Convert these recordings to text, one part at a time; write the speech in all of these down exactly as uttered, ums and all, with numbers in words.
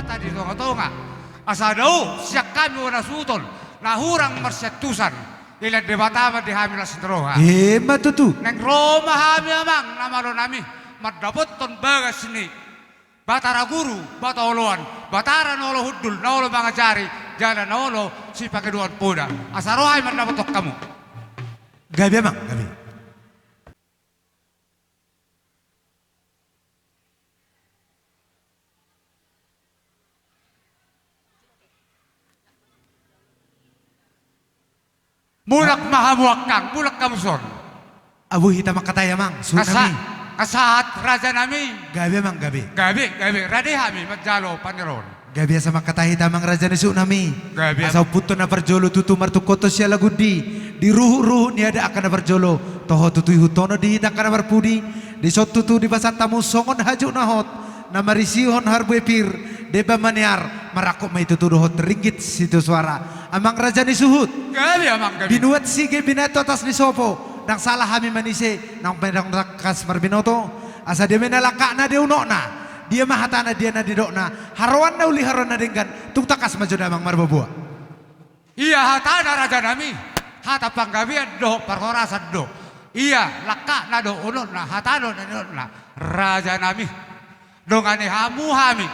Di tonga-tonga. Asa dao sian hami bona hasuhuton na hurang marsiantusan. Dilehon Debata ma di hami las ni roha. Ima tutu. Naeng ro ma hami amang na malo nami mandapothon bagas ni Batara Guru, Bata Oloan, Batara na olo hundul, na olo mangajari, jala na olo sipangidoan poda. Asa ro hami mandapothon hamu. Gabe amang, gabe. Mulak ma hamu angkang, mulak hamu son. Abu hita mangkatai amang, suhut nami. Nga sahat raja nami. Gabe amang, gabe. Gabe, gabe, rade hami manjalo panderon. Gabe asa mangkatai hita amang raja ni suhut nami. Gabe. Asa umputhon na parjolo tutu martungkothon sialagundi di ruhut-ruhut ni adat angka na parjolo. Toho tutu ihuthonon di hita angka na parpudi. Dison tutu dipasahat hamu songon hajuk na hot na marisihon harbue pir, Debata Maniar, marangkup ma i tutu dohot ringgit sitio soara. Amang raja ni suhut. Gabe amang, gabe. Binuat sige binahen tu atas ni sopo. Ndang sala hami manise, naung pe ndang tangkas marbinoto. Asa dia ma na langkatna, dia unokna, dia ma hatana, dia na nidokna. Haroanna uli, haroanna denggan. Tung tangkas ma jo damang marboaboa. Ia hatana raja nami, hata panggabean dohot parhorasan do. Ia langkatna do unokna, hatana do na nidokna raja nami. Dongani hamu hami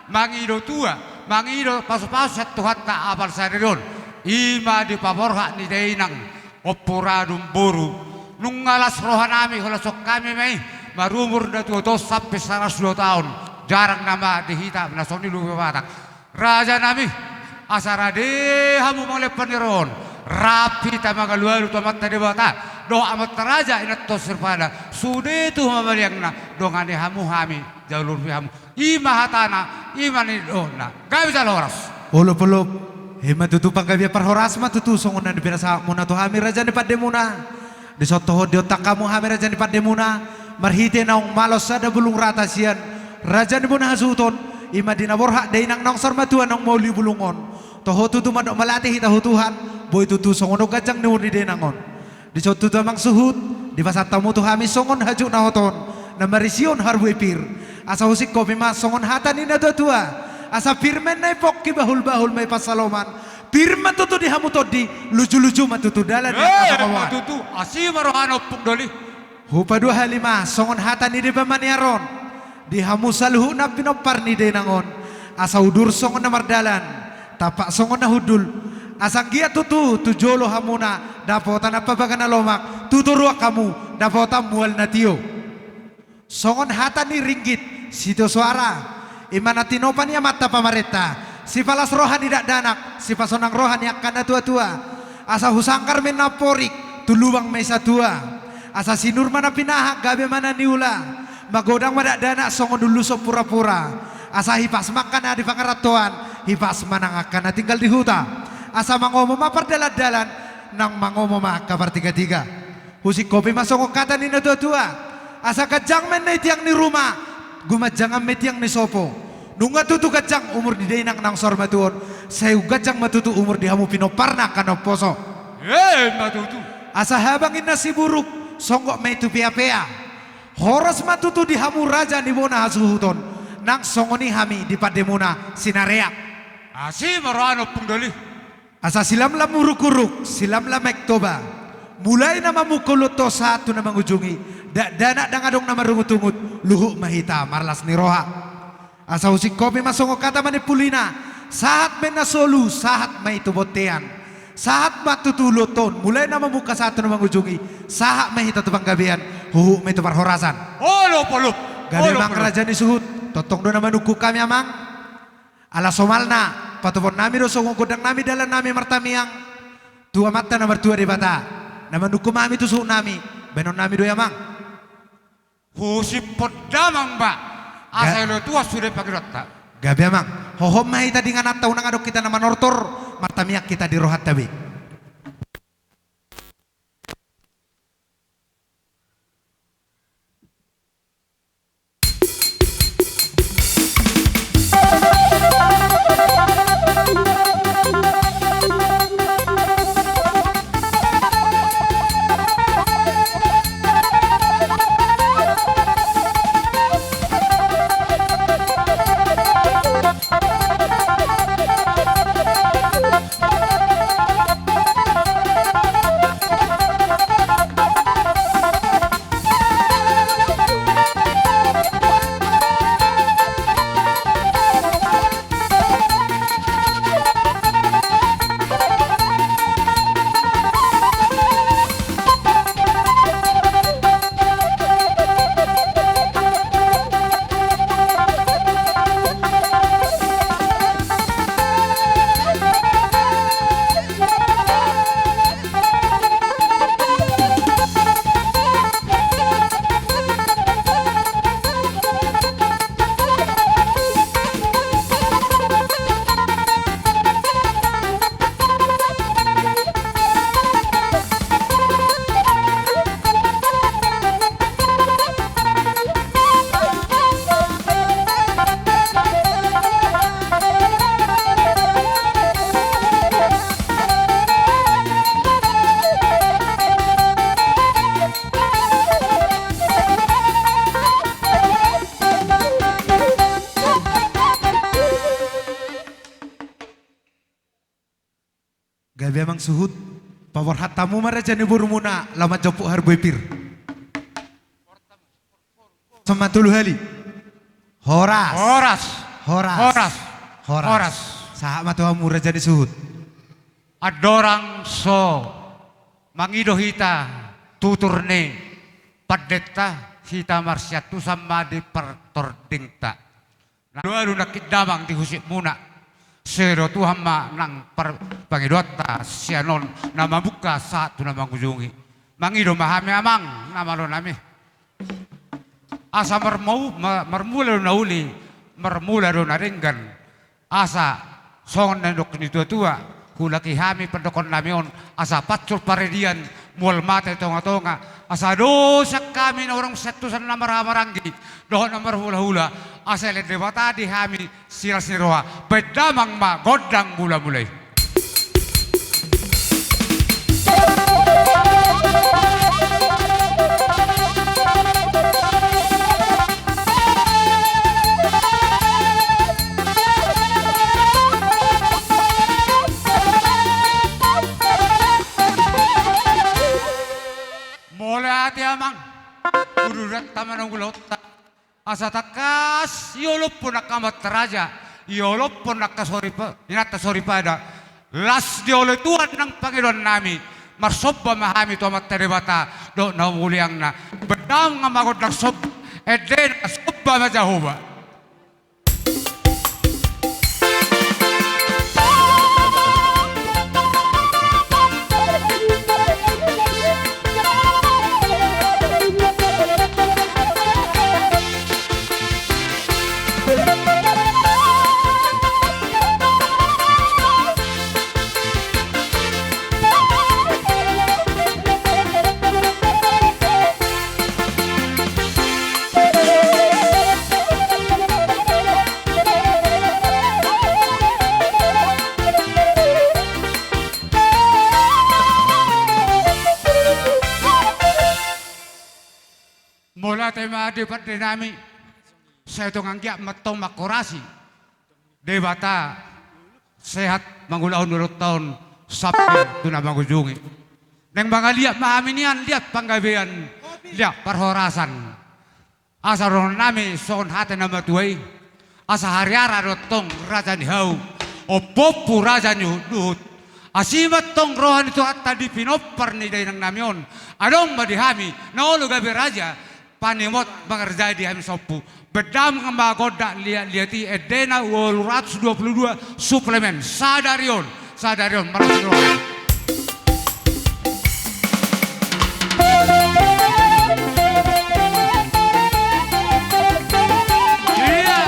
mangido tua, mangido pasupasu sian Tuhanta apala sadari on. I ma di paborhat ni dainang Ompu Radun boru. Nunga las roha nami, hulasahon hami ma i marumur na tuatua on sampe saratus dua taon. Jarang nama di hita na songon i lupe Batak. Raja nami, asa rade hamu mangalean panderon. Rap hita mangalualu tu Amanta Debata dohot amanta raja, inanta on sirpada. Sude tu hamaliangna, dongani hamu hami, jalo urupi hamu. I ma hatana, i ma na nidokna. Gabe jala horas. Olop, olop. I ma tutu panggabean, parhorasan ma tutu songon na pinasahatmuna tu hami raja ni pandemuna. Dison toho diontang hamu hami raja ni pandemuna, marhite naung malo sada bulung rata sian raja ni bona hasuhuton, i ma di na borhat dainang naung saur matua naung mauli bulung on. Toho tutu mandok mauliate hita tu Tuhan, boi tutu songon on ganjang ni umur ni dainang on. Dison tutu amang suhut, dipasahat hamu tu hami songon hajuk na hot on na marisihon harbue pir. Asa husingkopi ma songon hata ni na tuatua. Asa pir ma inna i pongki, bahulbahul ma i pansalongan. Pir ma tutu di hamu tondi, lujuluju ma tutu dalan ni angka pangomoan. Ima tutu, asi ma rohana Ompung Doli. Hupaduahon hami ma songon hata ni Debata Maniar on di hamu saluhutna pinompar ni dainang on. Asa udur songon na mardalan, tampak songon na hundul. Asa anggiat tutu tu jolo hamuna dapotan ampabaga na lomak, tu toruan hamu dapotan mual na tio. Songon hata ni ringgit sitio soara, i ma na tinopa ni amanta pamarenta, sipalas roha ni dakdanak, sipasonang roha ni angka na tuatua. Asa husanggar ma i na amporik, tu lubang ma i satua. Asa sinur ma na pinahan, gabe ma na niula. Magodang ma dakdanak songon ulos purapura. Asa hipas ma angka na di pangarantoan, hipas ma nang angka na tinggal di huta. Asa mangomo ma pardalandalan, nang mangomo ma angka partigatiga. Husingkopi ma songon hata ni na tuatua. Asa ganjang ma inna i tiang ni ruma, gumanjangan ma i tiang ni sopo. Nunga tutu ganjang umur ni dainang naung saur matua on, sai ganjang ma tutu umur di hamu pinomparna angka na umposo. Ima tutu. Asa habang inna siburuk, songgop ma i tu peapea. Horas ma tutu di hamu raja ni bona hasuhuton, nang songon i hami di pandemuna Sinareak. Asi ma rohana Ompung Doli. Asa silamlam urukuruk, silamlam aek Toba. Mulai na mamungka uluhon sahat tu na mangujungi, dakdanak ndang adong na marungutungut, luhut ma hita marlas ni roha. Asa husingkopi ma songon hata manimpulina, sahat ma inna solu, sahat ma i tu bontean. Sahat ma tutu uluhon, mulai na mamungka sahat tu na mangujungi, sahat ma hita tu panggabean, huhut ma i tu parhorasan. Olop, olop. Gabe amang raja ni suhut, tongtong do na manungkun hami amang. Ala somalna, patupaon nami do songon gondang nami dalan nami martamiang tu Amanta na martua Debata. Na manungkun ma hami tu suhut nami, baenon nami do i amang. Husiphon damang ma, asa elo tua sude pangidoanta. Gabe amang, hohom ma hita di ingananta, unang adong hita na manortor, martamiang hita di rohanta be. Gabe amang suhut, paborhat hamu ma raja ni borumuna laho manjomput harbue pir. Sama tolu hali. Horas. Horas. Horas. Horas. Horas. Horas. Sahat ma tu hamu raja ni suhut. Andorang so mangido hita tutur ni pandita, hita marsiantusan ma di partordingta. Na alualu nangkin damang di husikmuna. Sai ro Tuhan ma nang par-, pangidoanta sian on na mamungka sahat tu na mangujungi. Mangido ma hami amang na malo nami. Asa marmau-, ma-, marmula do na uli, marmula do na denggan. Asa songon na nidok ni tua-tua, huulaki hami pandokon nami on, asa pansur paradian, mual mata di tonga-tonga, asa adong sian hami na hurang siantusan na marhahamaranggi dohot na marhulahula, asa lehon Debata di hami silas ni roha. Baen damang ma gondang mula-mula i. Mauliate amang. Uduran ta ma na ulaonta. Asa tangkas iolophon angka amanta raja, iolophon angka soripa-, inanta soripada. Las dioloi Tuhan nang pangidoan nami, marsomba ma hami tu Amanta Debata dohot na humuliangna. Baen damang ma gondang somba, endena somba ma Jahowa. Mauliate ma di pande nami. Sai tong anggiat ma tong mangkorasi Debata sehat mangulahon ulaonta on sampe tu na mangujungi. Naeng mangaliat ma hami nian liat panggabean, liat parhorasan. Asa dohonon nami songon hata ni na matua i. Asa hariara do tong raja ni hau, ompuompu raja ni huhuthuhut. Asi ma tong roha ni Tuhanta di pinompar ni dainang nami on. Adong ma di hami na olo gabe raja, panimot mangarajai di hami sompu. Baen damang ma gondang liat-liat i, endena ualu ratus dua puluh dua suplemen. Sadari on, sadari on, marlas ni roha. Iya.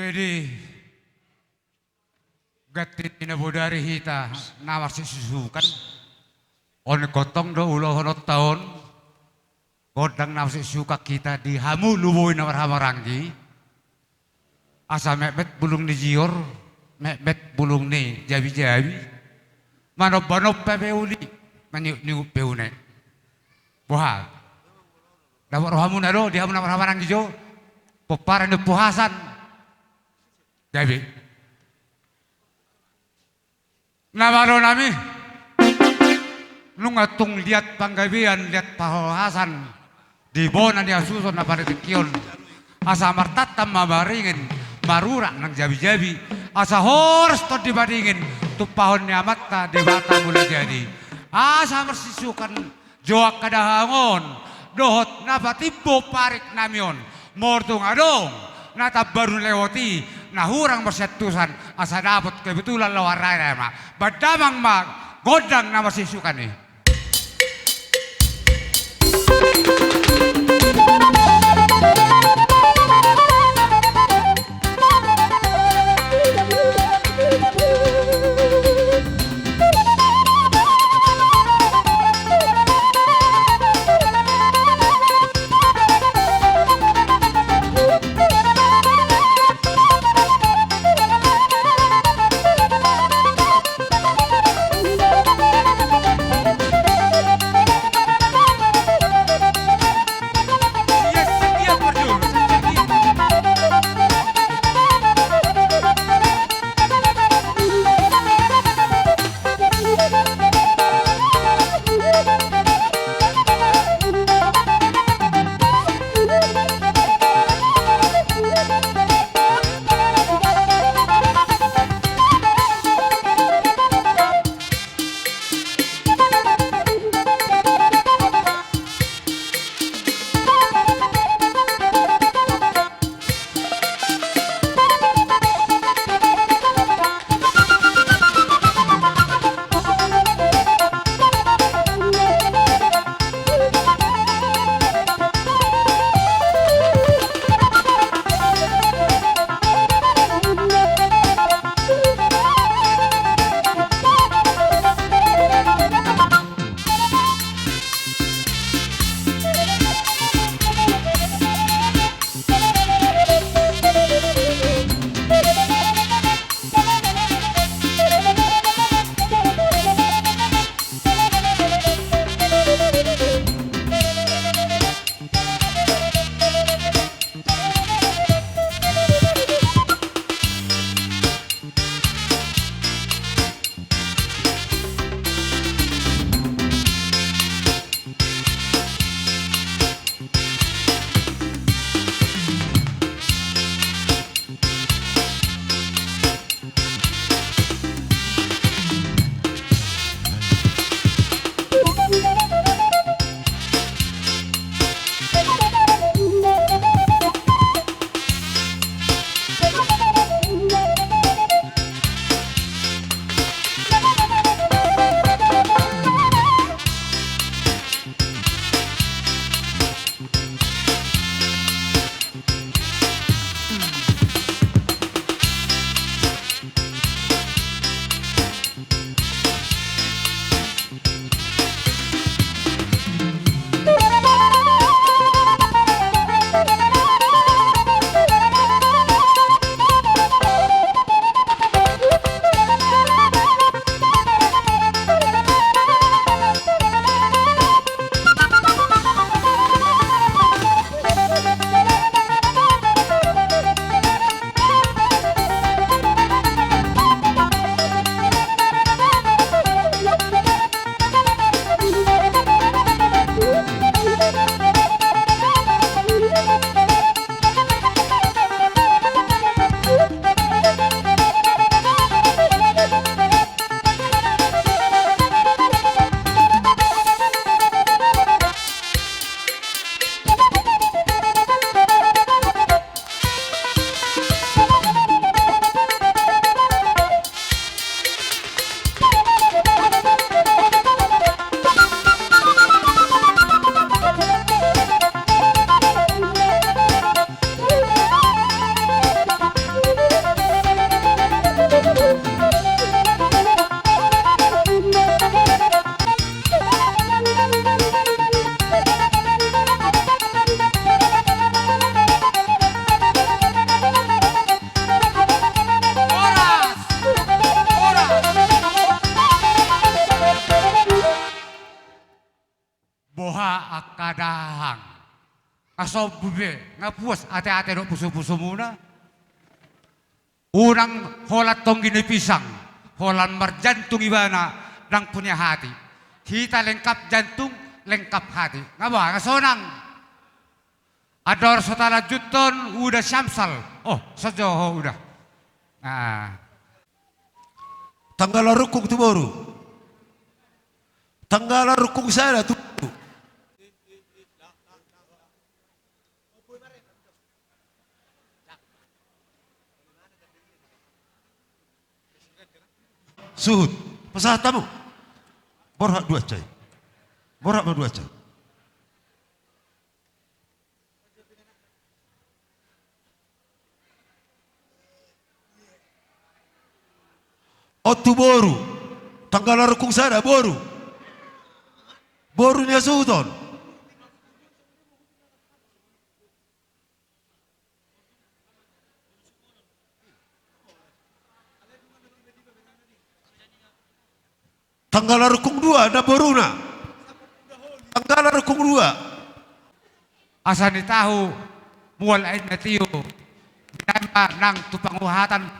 Jadi, ganti ni na bodari hita na marsisusukan. On ingkon tong do ulaonta on. Gondang na marsisusukan hita di hamu luboi na marhahamaranggi. Asa metmet bulung ni jior, metmet bulung ni jabijabi. Manombanomba pe uli, maniukniuk pe une. Boha? Dapot rohamuna do di hamu na marhahamaranggi jo. Pomparan ni Ompu Hasan. Gabe. Na malo nami. Nunga tung liat panggabean, liat pahohasan di bona ni hasuhuton na pala di tingki on. Asa martantan ma maringin, marurat nang jabijabi. Asa horas tondi madingin tumpahon ni Amanta Debata Mulajadi. Asa marsisusukan jo angka dahahang on dohot na patimbo parik nami on. Molo tung adong na tambaru lewat i, na hurang marsiantusan, asa dapot kebetulan laho arrae ma. Bahen damang ma gondang na marsisusukan i. dahahang. Nga sombu be, nga puas ate-ate dohot pusu-pusumuna. Unang holan tonggi ni pisang, holan marjantung ibana, ndang punya hati. Hita lengkap jantung, lengkap hati. Nga boha, nga sonang. Andor so talanjuthon, Uda Syamsal. Oh, songon ho Uda. Nah. Tanggala rungkung tu boru. Tanggala rungkung sada tu boru. Suhut, pasahat hamu. Borhat duansa i. Borhat ma duansa i. On tu boru. Tanggala rungkung sada, boru. Boru ni hasuhuton. Tanggala rungkung dua, namboruna. Tanggala rungkung dua. Asa ni tahu mual aek na tio. Binaen ma nang tu panguhatan.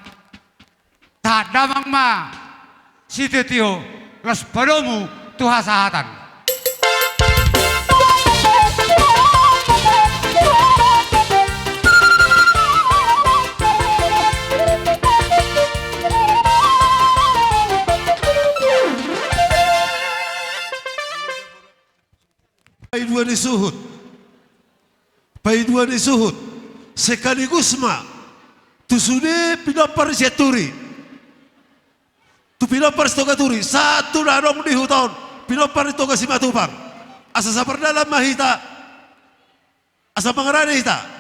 Tahan damang ma sitio-tio, laos padomu tu hasahatan. Paidua ni suhut. Paidua ni suhut. Sekaligus ma tu sude pinompar ni Sianturi. Tu pinompar Sitogaturi, sahat tu na adong di huta on, pinompar ni Toga Simatupang. Asa sapardalan ma hita. Asa mangarade hita.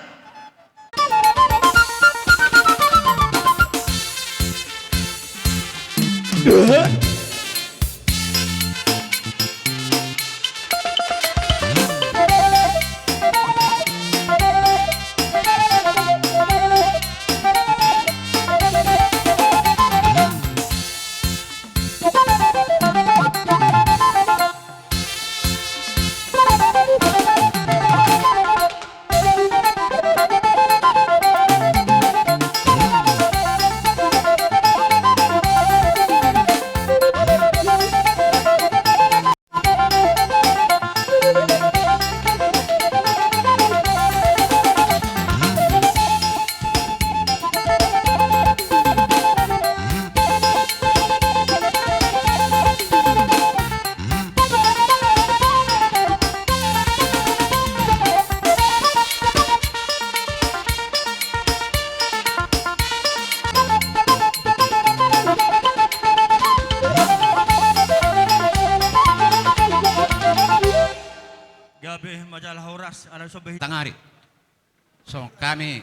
Gabe ma jala horas, ala somba hita. Tangari. Songon hami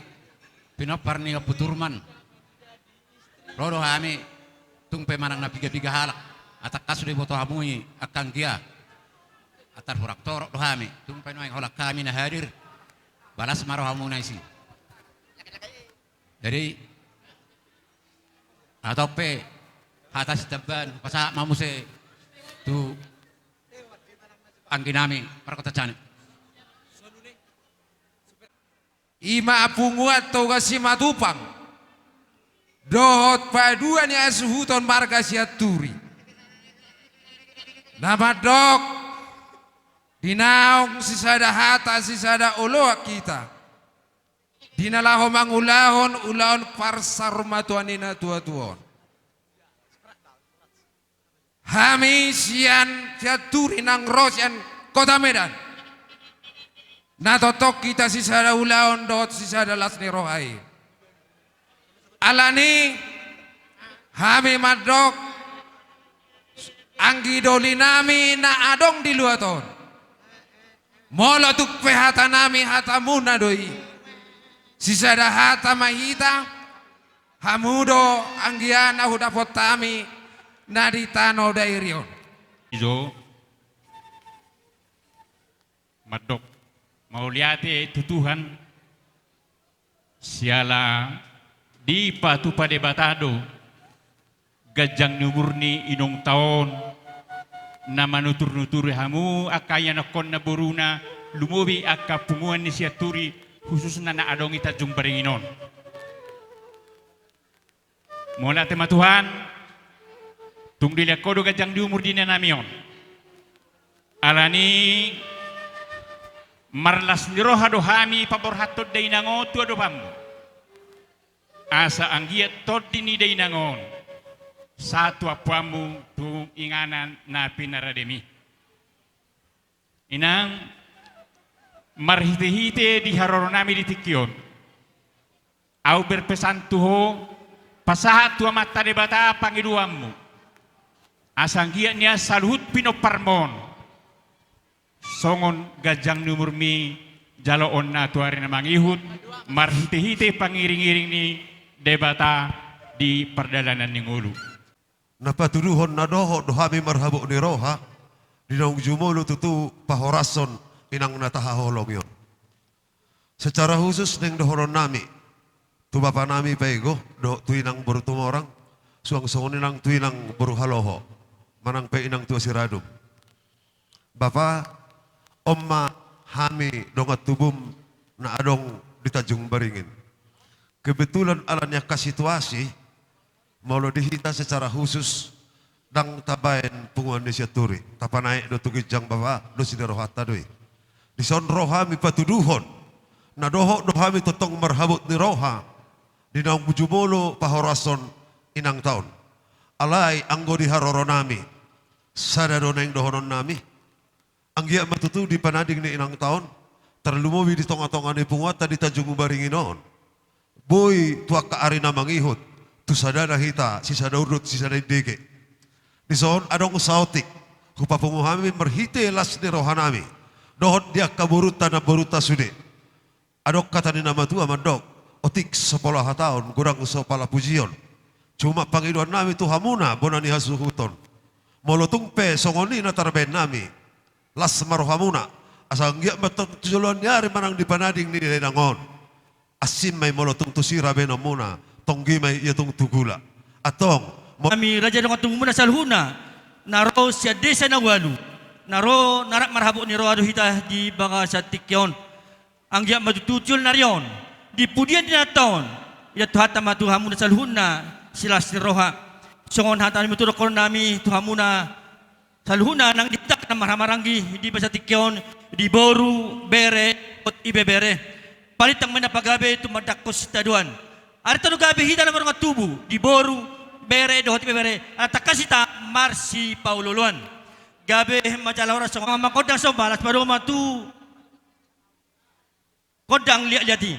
pinompar ni Ompu Turman. Ro do hami, tung pe manang na piga-piga halak. Asa tangkas do diboto hamu i angka anggia. Antar hurang torop do hami, tung pe nuaeng holan hami na hadir. Balas ma rohamuna disi. Jadi, antong pe hata sitambahan, pasahat ma muse tu anggi nami, parkota Canik. I ma punguan Toga Simatupang dohot paidua ni hasuhuton marga Sianturi. Na mandok, di naung sisada hata, sisada oloan hita. Di na laho mangulahon ulaon parsarumatuan ni natua-tua on. Hami sian, Sianturi nang ro sian Kota Medan. Na tongtong hita sisada ulaon dohot sisada las ni roha i. Alani hami mandok anggi doli nami na adong di luat on. Molo tung pe hata nami hatamuna do i. Sisada hata ma hita, hamu do anggia na hudapot hami na di tano Dairi on. Ijo mandok mauliate tu Tuhan, siala dipatupa Debata do ganjang ni umur ni inongta on, na manutur-nuturi hamu angka ianakhonna boruna, lumobi angka punguan ni Sianturi, khususna na adong di Tanjung Baringin on. Mauliate ma Tuhan, tung dilehon Ho do ganjang ni umur di inanami on. Alani marlas ni roha do hami paborhathon dainang on tu adopanMu. Asa anggiat tondi ni dainang on sahat tu ampuanMu tu inganan na pinarademi. Inang, marhitehite di haroronami di tingki on, ahu berpesan tu ho, pasahat tu Amanta Debata pangidoanmu, asa anggiat nian saluhut pinomparmon songon ganjang ni umurmi jaloonna tu ari na mangihut, marhitehite pangiringiring ni Debata di pardalanan ni ngolu. Na patuduhon na dohot do hami marhabot ni roha, di naung jumolo tutu pahorashon inang na tahaholongi on. Secara khusus naeng dohononnami tu bapanami Paego dohot tu inang boru Tumorang, suang songon i nang tu inang boru Haloho, manang pe inang tua Siradum. Bapa, on ma hami dongan tubum na adong di Tanjung Baringin. Kebetulan ala ni angka situasi, molo di hita secara khusus, ndang tabaen punguan ni Sianturi, tapanaek do tu ginjang bapa, dos ni rohanta do i. Dison ro hami patuduhon na dohot do hami tongtong marhabot ni roha, di naung jumolo pahorashon inangta on. Alai anggo di haroronami, sada do naeng dohononnami. Anggiat ma tutu di pananding ni inangta on, tarlumobi di tongatonga ni punguanta di Tanjung Baringin on, boi tu angka ari na mangihut, tu sadana hita, sisada urdot, sisada indege. Dison adong saotik hupapungu hami marhite las ni rohanami dohot di angka borunta, namborunta sude. Adong hata ni na matua mandok, otik so pola hataon, godang so pala pujion. Cuma pangidoannami tu hamuna bona ni hasuhuton, molo tung pe songon i na tarbaennami, las ma rohamuna, asa anggiat ma tong tu joloan ni ari manang di pananding ni dainang on, asing ma i molo tung tu sira baenonmuna, tonggi ma i ia tung tu gula. Antong, mo- Hami raja dongan tubumuna saluhutna, na ro sian desa na ualu, na ro na rap marhabot ni roha do hita di bagasan tingki on. Anggiat ma tutu jolo nari on, di pudian ni inanta on, idaon Tuhanta ma tu hamuna saluhutna silas ni roha. Songon hata ni matua dohononnami tu hamuna saluhutna nang di hita na marhahamaranggi di bagasan tingki on, di boru, bere dohot ibebere. Palintang ma i na pagabe tumandangkon sitadoan. Ari tolu gabe hita na mardongan tubu di boru, bere dohot ibebere, ala tangkas hita marsipaolooloan. Gabe ma jala horas songon mangkondang somba, laos padomu ma tu kondang liatliat i.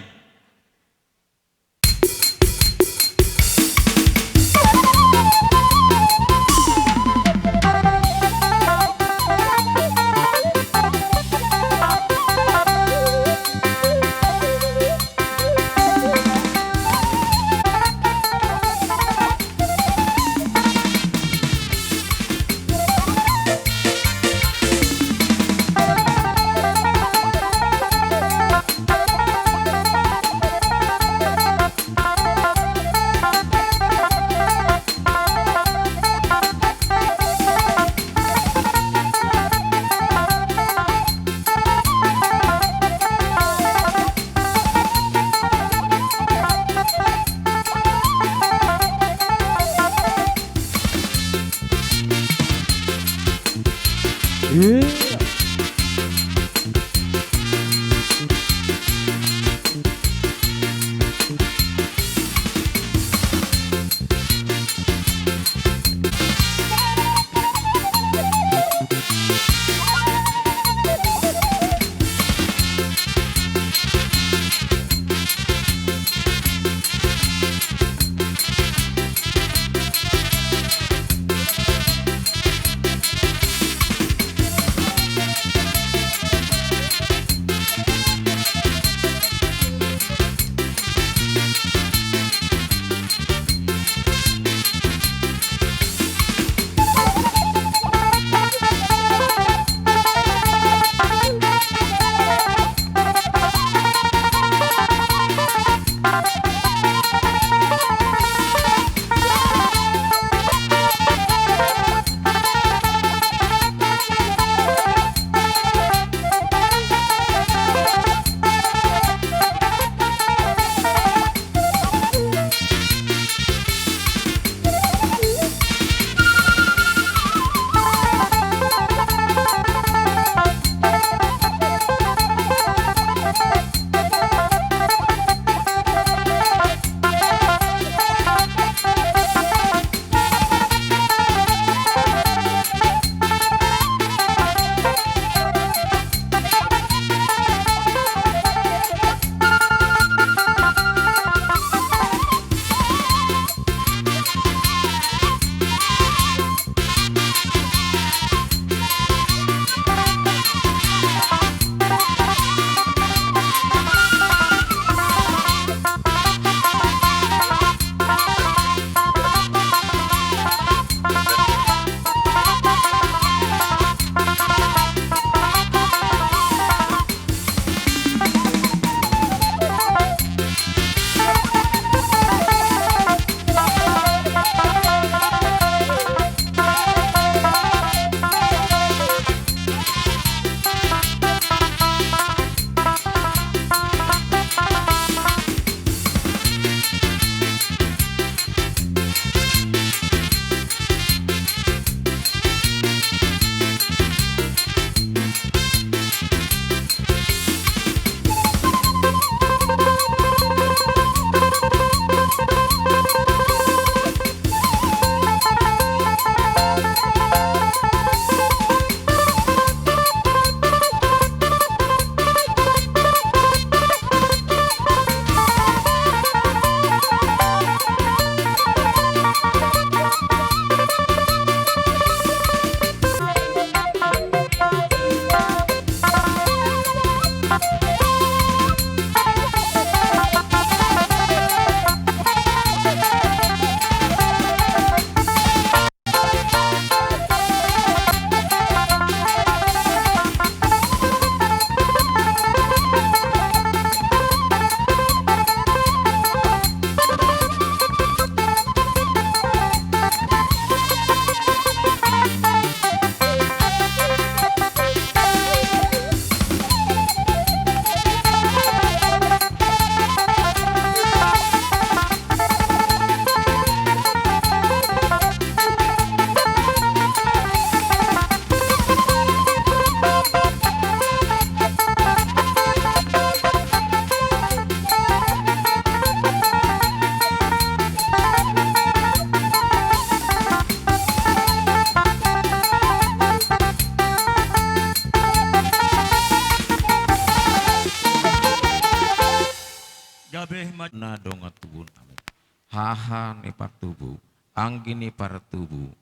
Aha ni partubu, anggi ni partubu.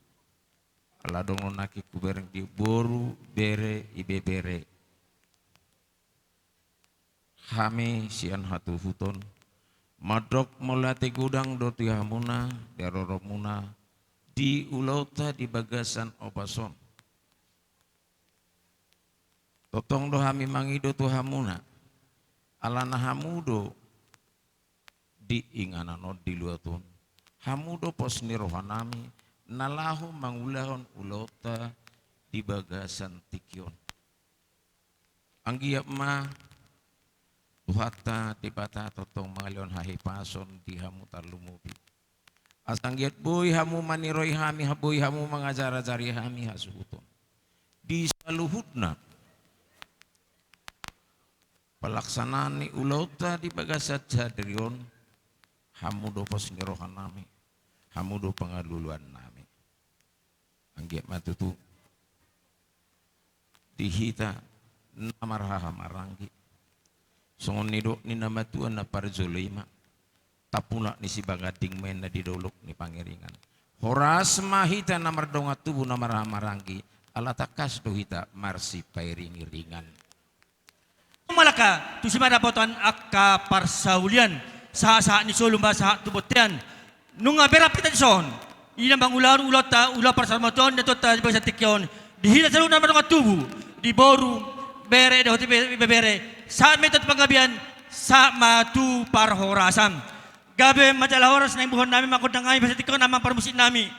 Ala adong do nangkin hubereng di boru, bere, ibebere. Hami sian hatuhuton mandok mauliate godang do tu hamuna, di haroromuna, di ulaonta di bagasan ombas on. Tongtong do hami mangido tu hamuna, alana hamu do di inganan on, di luat on. Hamu do pos ni rohanami, na laho mangulahon ulaonta di bagasan tingki on. Anggiat ma Tuhanta Debata tongtong mangalehon hahipason di hamu tarlumobi. Asa anggiat boi hamu maniroi hami, ha-, boi hamu mangajarajari hami hasuhuton. Di saluhutna palaksanaan ni ulaonta di bagasan sadari on, hamu do pos ni rohanami, hamu do pangaluluannami. Anggiat ma tutu di hita na marhahamaranggi. Songon nidok ni na matua na parjolo i ma, tapulak ni sibaganding ma inna di dolok ni pangiringan. Horas ma hita na mardongan tubu na marhahamaranggi, ala tangkas do hita marsipairingiringan. Malangka tusi ma dapotan angka parsaulian, sahat-sahat ni solu ma sahat tu bontean. Nunga berap hita dison, i na mangulahon ulaonta, ulaon parsaurmatua on di atuonta di bagasan tingki on, di hita saluhutna na mardongan tubu, di boru, bere, dohot ibe-, ibebere, sahat ma hita tu panggabean, sahat ma tu parhorasan. Gabe ma jala horas na imbuhonnami, mangondang hami bagasan tingki on, amang parmusiknami.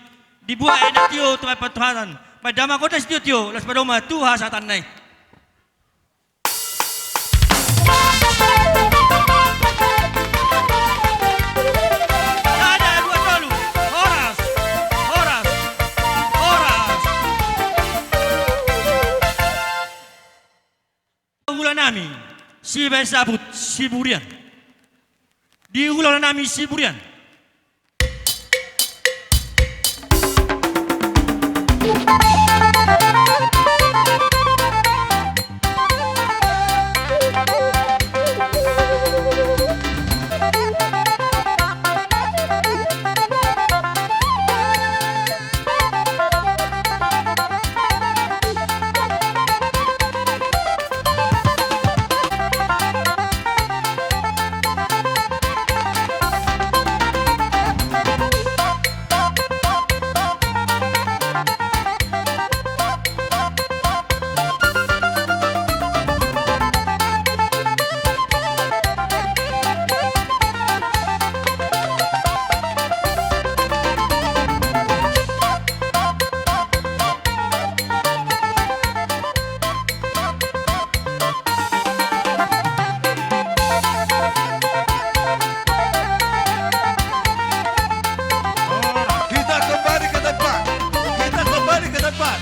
Dibuat aek na tio tu aek pantuhanan, ma damang on na sitio-tio, laos padomu ma tu hasahatanna i. Sada, dua, tolu. Horas. Horas. Horas. Hulanami Sibaen Saput Siburian. Di hulanami Siburian. Kita kembali ke tempat. Kita kembali ke tempat.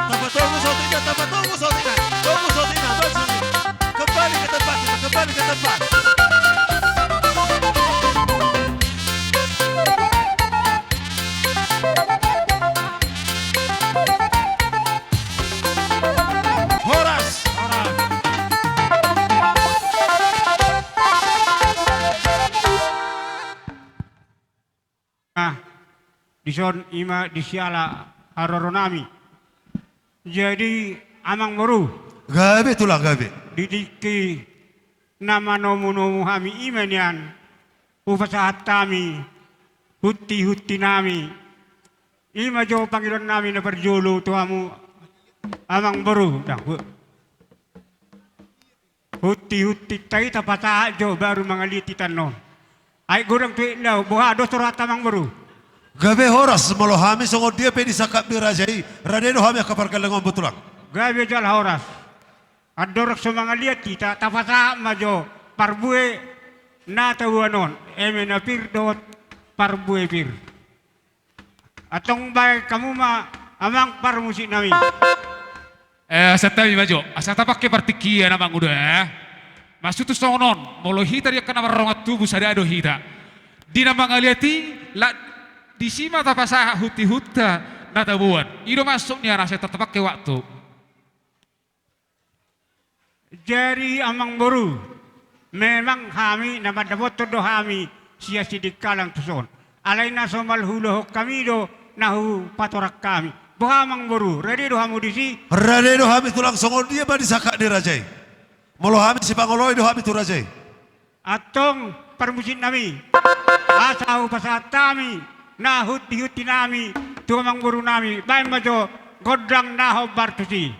Tapa, tunggu sautnya, tapa, tunggu sautnya, tunggu sautnya, tunggu sautnya. Kembali ke tempat, kembali ke tempat. Horas. Horas. Nah, dison ima di siala haroronami. Jadi, amang boru. Gabe, tulang, gabe. Di tingki na manomunomu hami ima nian, hupasahat hami huntihuntinami. Ima jo pangidoannami na parjolo tu hamu, amang boru. Dah, hu-, huntihuntinta i tapasahat jo baru mangaliat hita annon. Ai godang tu aek na, boha do sorohanta, amang boru? Gabe, horas. Molo hami songon dia pe disangkap ni raja i, rade do hami angka pargellengmon, tulang. Gabe jala horas. Andorang so mangaliat hita, tapasahat ma jo parbue na tabuan on, eme na pir dohot parbue pir. Antong baen hamu ma, amang parmusiknami. Eh, asa tami ma jo, asa tapangke partingkian, amang uda, eh. Maksudhu songon on, molo hita di angka na mardongan tubu, sada do hita. Di na mangaliat i, la, disi ma tapasahat huntihunta, Hataboan. I do masuk ni arasa tetap pakai waktu. Jadi amangboru, memang hami na mandapothon do hami sian Sidikalang tuson. Alai na somal huulahon hami do na hupatorang hami. Boha amangboru, rade do hamu disi? Rade do hami tulang, songon dia ma di sangkap ni raja i. Molo hami sipangoloi do hami tu raja i. Antong parmusik nami, asa hupasahat hami na hunti-hunti nami tu amangboru nami, baen ma jo gondang na hombar tusi.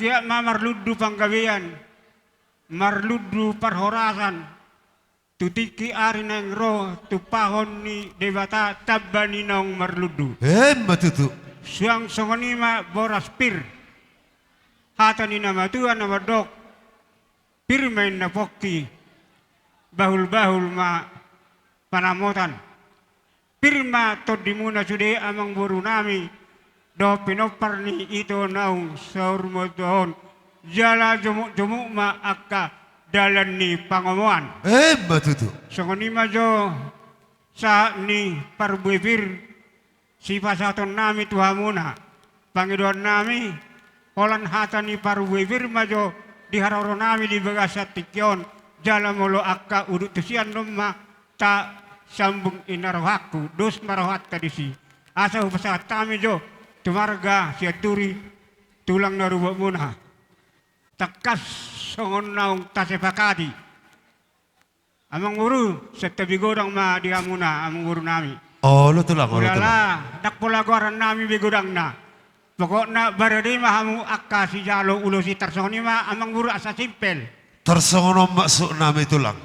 Tiap ma marlundu panggabean, marlundu parhorasan, tu tingki ari naeng ro tumpahon ni Debata tamba ni naung marlundu. Emma tutu. Suang songon i ma boras pir. Hata ni na matua na mandok, pir ma inna pongki, bahul-bahul ma panamotan. Pir ma tondimuna sude amangboru nami, dohot pinompar ni ito naung saur matua on, jala jomuk-jomuk ma angka dalan ni pangomoan. Emma tutu. Songon i ma jo sahat ni parbue pir, sipasahaton nami tu hamuna. Pangidoan nami, holan hata ni parbue pir ma jo di haroro nami di bagasan tingki on, jala molo angka udut tu sian on ma tasambung inna rohangku, dos ma rohanta disi. Asa hupasahat hami jo tu marga Sianturi, tulang na rubot muna. Tangkas songon naung tasepakati. Amangboru, santabi godang ma di hamuna, amangboru nami. Olo tulang, olo tulang. Ulala, ndang pola goaran nami be godangna. Pokokna barade ma hamu angka sijalo ulos i, tarsongon i ma amangboru asa simpel. Tarsongon on maksud nami tulang.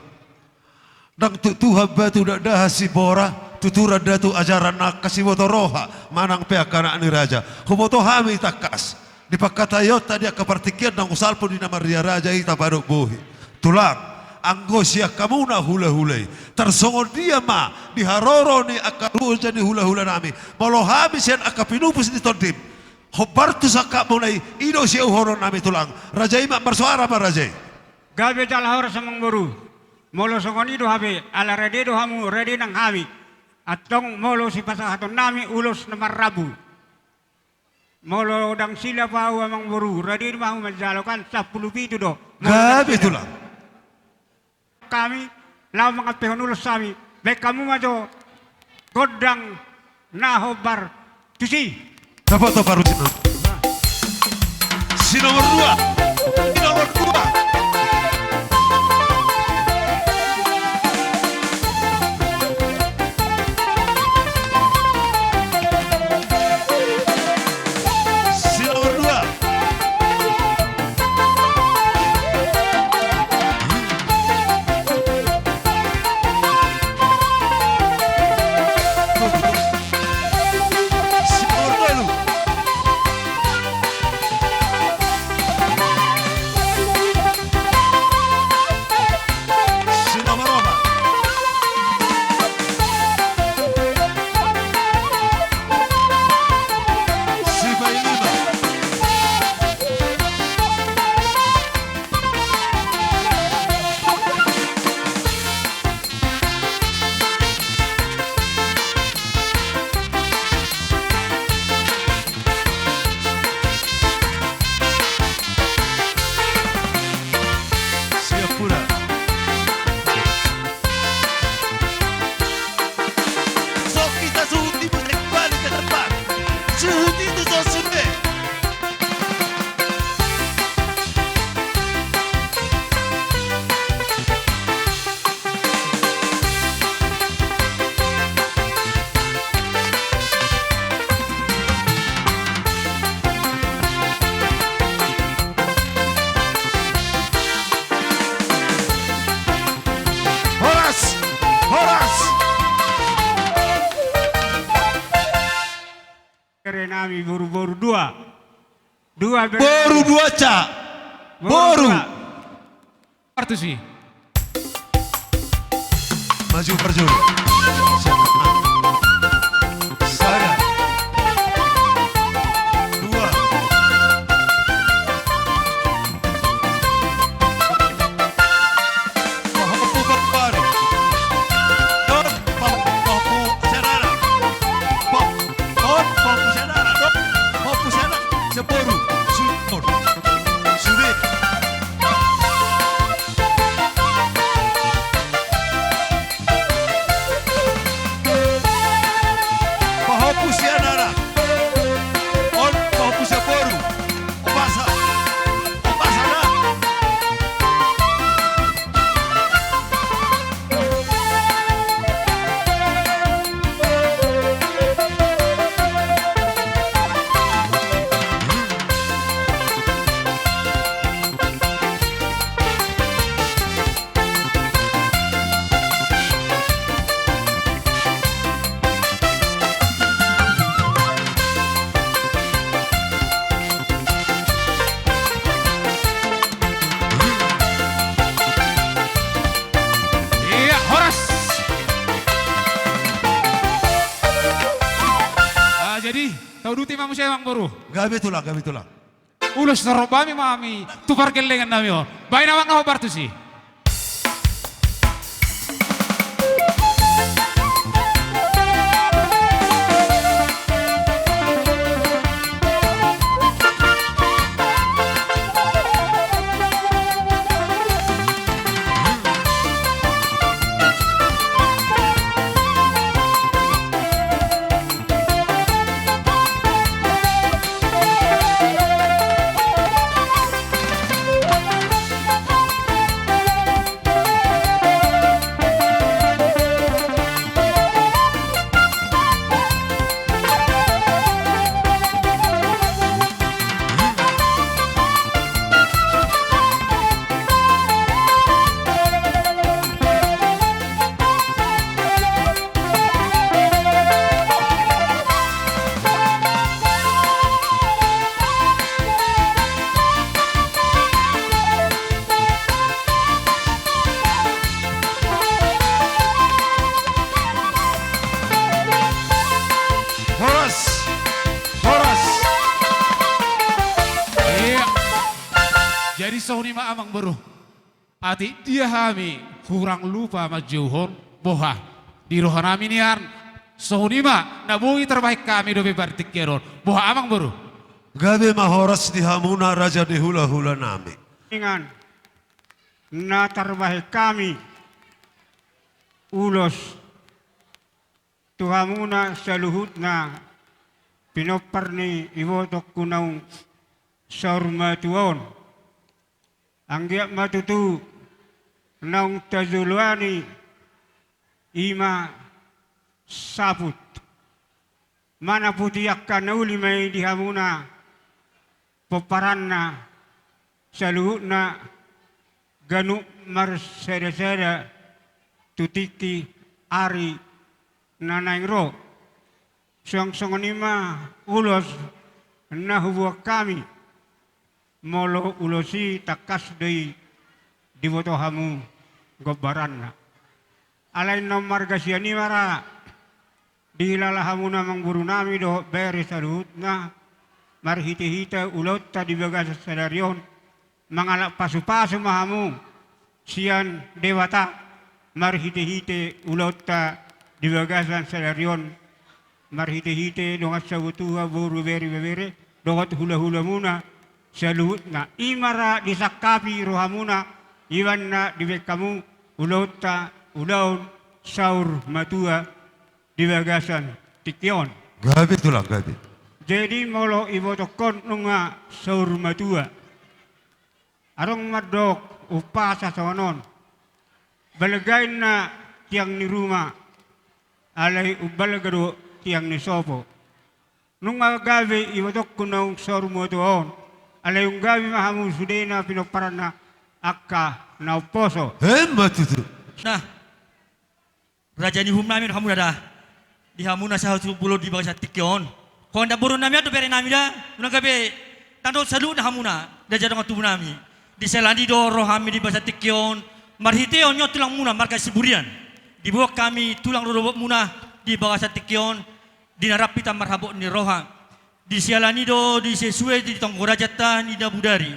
Ndang tu Tuhan batu dakdahan sibora, tuturan da tu ajaran angka siboto roha, manang pe angka anak ni raja. Huboto hami tangkas. Di pangkataionta di angka partingkian naung salpu di na marria raja i tapadok bohi. Tulang, anggo sian hamuna hula-hula i, tarsongon dia ma di haroro ni angka raja ni hula-hula nami, molo hami sian angka pinupus ni tondim, hombar tu sangkapmuna i, i do siuhonon nami tulang. Raja i ma marsoara ma raja i. Gabe jala horas amangboru. Molo songon i do hape, ala rade do hamu, rade nang hami. Antong molo sipasahaton nami ulos na marrambu. Molo ndang silap ahu amangboru, rade ma hamu manjalo kan, sampulu pitu do. Gabe tulang. Hami laho mangampehon ulos hami, baen hamu ma jo gondang na hombar tusi. Dapat to parusin. Si nomor dua. Si nomor dua. Si nomor dua. Si nomor tolu. Si nomor opat. Si paima. Siap pula. Sok hita suhut i, musik balik ke tempat. Suhut i tu son sude. Horas! Horas! Bere nami boru-boru dua. Dua bere. Boru dua, Cak. Boru. Boru dua. Partusi. Maju, maju. Siap. Sada. Dua. Uduti ma muse, Amangboru. Gabe, Tulang, gabe, Tulang. Ulos, torop hami ma hami tu pargellengan nami on. Baen, Amang, na hombar tusi. Horas! Horas! Iya. Jadi songon i ma, Amangboru. Atik dia hami hurang lupa manjouhon, boha, di roha nami nian, songon i ma na boi tarbahen hami dope partingkian on. Boha, Amangboru? Gabe ma horas di hamuna, raja ni hulahula nami. Ingan, na tarbahen hami ulos tu hamuna saluhutna pinompar ni ibotongku naung saur matua on. Anggiat ma tutu naung tajoloani i ma saput, manaputi angka na uli ma i di hamuna pomparanna saluhutna ganup marsadasada tu tingki ari na naeng ro. Suang songon i ma ulos na huboan hami, molo ulos i tangkas do i diboto hamu gombaranna. Alai naung marga sian i ma ra dihilala hamuna amangboru nami dohot bere saluhutna, marhitehite ulaonta di bagasan sadari on, mangalap pasupasu ma hamu sian Debata, marhitehite ulaonta di bagasan sadari on, marhitehite dongan sahutuha, boru, bere, ibebere, dohot hulahulamuna saluhutna. I ma ra disangkapi rohamuna, i ma na dibaen hamu ulaonta, ulaon saur matua di bagasan tingki on. Gabe, Tulang, gabe. Jadi molo ibotongkon nunga saur matua, adong mandok umpasa songon on: Balga inna tiang ni ruma, alai umbalga do tiang ni sopo. Nunga gabe ibotongku naung saur matua on, alai umgabe ma hamu sudena pinomparanna angka na umposo. Emma tutu. Nah, raja ni uhum nami do hamuna da, di hamuna sahasombu on di bagasan tingki on. Ho namboru nami, anak dohot bere nami da, unang gabe tandok saluhutna hamuna, raja dongan tubu nami. Disiala ni i do rohami di bagasan tingki on, marhitehon i on tulangmuna marga Siburian. Diboan hami tulang rorobotmuna di bagasan tingki on, di na rap hita marhabot ni roha. Disiala ni i do disesue di tonggo rajanta Ninna Budari.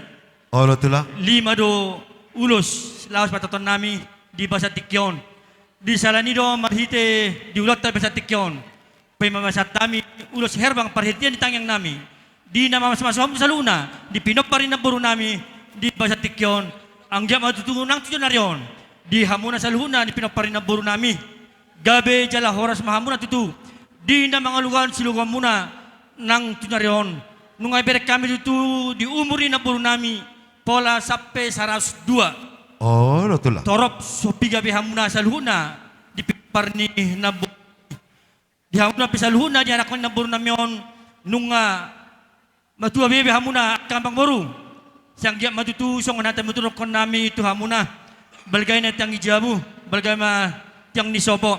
Olo, Tulang. Lima do ulos laos pataruhon nami di bagasan tingki on. Disiala ni i do marhite di ulaonta di bagasan tingki on, paima pasahat hami ulos herbang parhitean ni tangiang nami, di na mamasumasu hamu saluhutna, di pinompar ni namboru nami di bagasan tingki on. Anggiat ma tutu nang tu joloan ni ari on, di hamuna saluhutna di pinompar ni namboru nami, gabe jala horas ma hamuna tutu di na mangalugahon silugaonmuna nang tu joloan ni ari on. Nunga dibereng hami tutu di umur ni namboru nami pola sampe saratus dua. Olo, Tulang. Torop so piga be hamuna saluhutna di pinompar ni namboru, di hamuna pe saluhutna di anakkon ni namboru nami on, nunga matua be be hamuna angka amangboru. Sai anggiat ma tutu songon hata ni tutur dohonon nami tu hamuna: Balga inna tiang ni jabu, balga ma tiang ni sopo.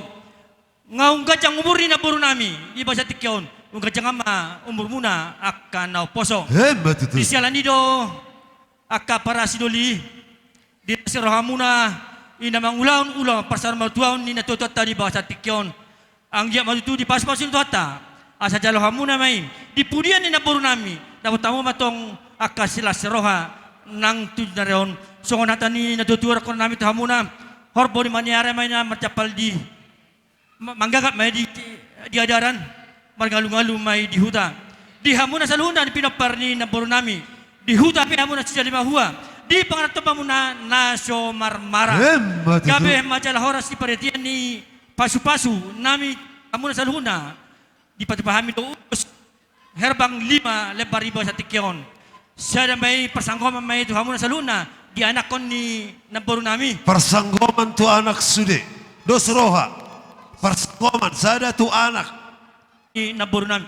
Nunga umganjang umur ni namboru nami di bagasan tingki on, umganjang ma umurmuna angka na umposo. Emma tutu. Disiala ni i do angka parasidoli, di las ni rohamuna i na mangulahon ulaon parsaurmatuaon ni natuatuanta di bagasan tingki on. Anggiat ma tutu dipasupasu Tuhanta, asa jalo hamuna ma i di pudian ni namboru nami, dapot hamu ma tong angka silas ni roha nang tu joloan on. Songon hata ni natuatua dohonon nami tu hamuna, horbo ni Maniare ma i na marjampal di, ma-, manggagap ma i di, di adaran, marngalungalu ma i di huta. Di hamuna saluhutna di pinompar ni namboru nami, di huta pe hamuna sijalo ni mahua, di pangarantoan pe hamuna na so marmara. Emma tutu. Gabe ma jala horas di parhitean ni pasupasu nami, hamuna saluhutna dipatupa hami do ulos herbang lima lembar riba satingki on. Sada ma i parsanggoman ma i tu hamuna saluhutna di anakkon ni namboru nami. Parsanggoman tu anak sude. Dos roha. Parsanggoman sada tu anak. Ni namboru nami.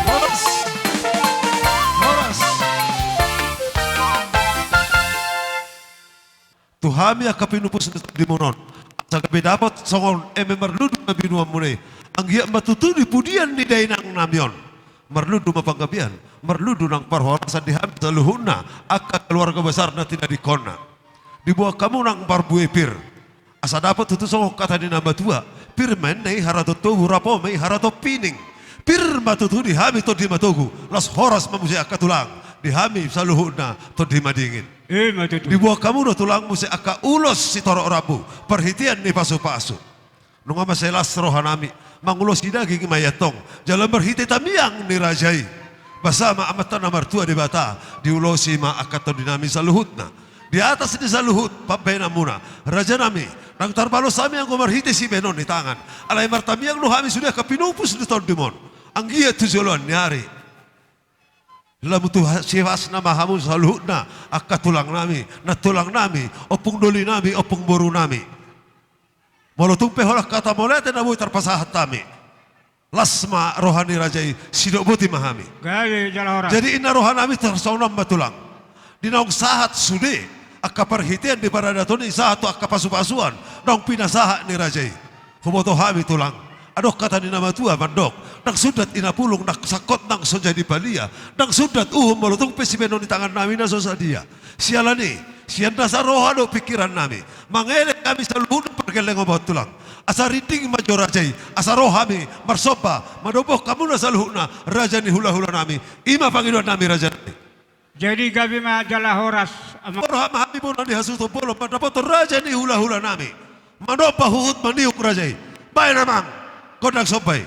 Horas. Horas. Tu hami angka pinupus ni tondimuna on, asa gabe dapot songon eme marlundu na binuanmuna i. Anggiat ma tutu di pudian ni dainang nami on marlundu ma panggabean, marlundu nang parhorasan di hami saluhutna angka keluarga besar na tinadingkonna. Diboan hamu nang parbue pir, asa dapot tutu songon hata ni na matua: Pir ma inna i haraton tobu, rapo ma i haraton pining. Pir ma tutu di hami tondi matogu, las horas ma muse angka tulang, di hami saluhutna tondi madingin. Emma tutu. Diboan hamu do tulang muse angka ulos sitorop rambu, parhitean ni pasupasu. Nunga mansai las roha nami, mangulosi daging ma i antong, jala marhite tangiang ni raja i, basa ma Amanta na martua Debata, diulosi ma angka tondi nami saluhutna. Di atas ni saluhut pambahenanmuna, raja nami, ndang tarbalos hami anggo marhite sibahenon ni tangan. Alai martangiang do hami sude angka pinupus ni tondim on, anggiat tu joloan ni ari, lam tu ha-, siuasna ma hamu saluhutna angka tulang nami, nantulang nami, ompung doli nami, ompung boru nami. Molo tung pe holan hata mauliate na boi tarpasahat hami, las ma roha ni raja i, sidok boti ma hami. Gabe jala horas. Jadi inna roha nami tarsongon on ma tulang. Di naung sahat sude angka parhitean di paradaton i, sahat tu angka pasupasuan naung pinasahat ni raja i. Huboto hami tulang, adong hata ni na matua mandok: Ndang sundat ina pulung, ndang sangkot nang so jadi palia, ndang sundat uhum molo tung pe sibahenon ni tangan nami na so sadia. Siala ni i, sian nasa roha dohot pingkiran nami, mangelek hami saluhutna pargellengon on tulang. Asa rinding ma jo raja i, asa ro hami marsomba, mandombahon hamuna saluhutna raja ni hulahula nami. I ma pangidoan nami raja nami. Jadi gabe ma jala horas, amang. Roha ma hami bona ni hasuhuton bolon mandapothon raja ni hulahula nami. Manomba huhut maniuk raja i. Baen amang gondang somba i.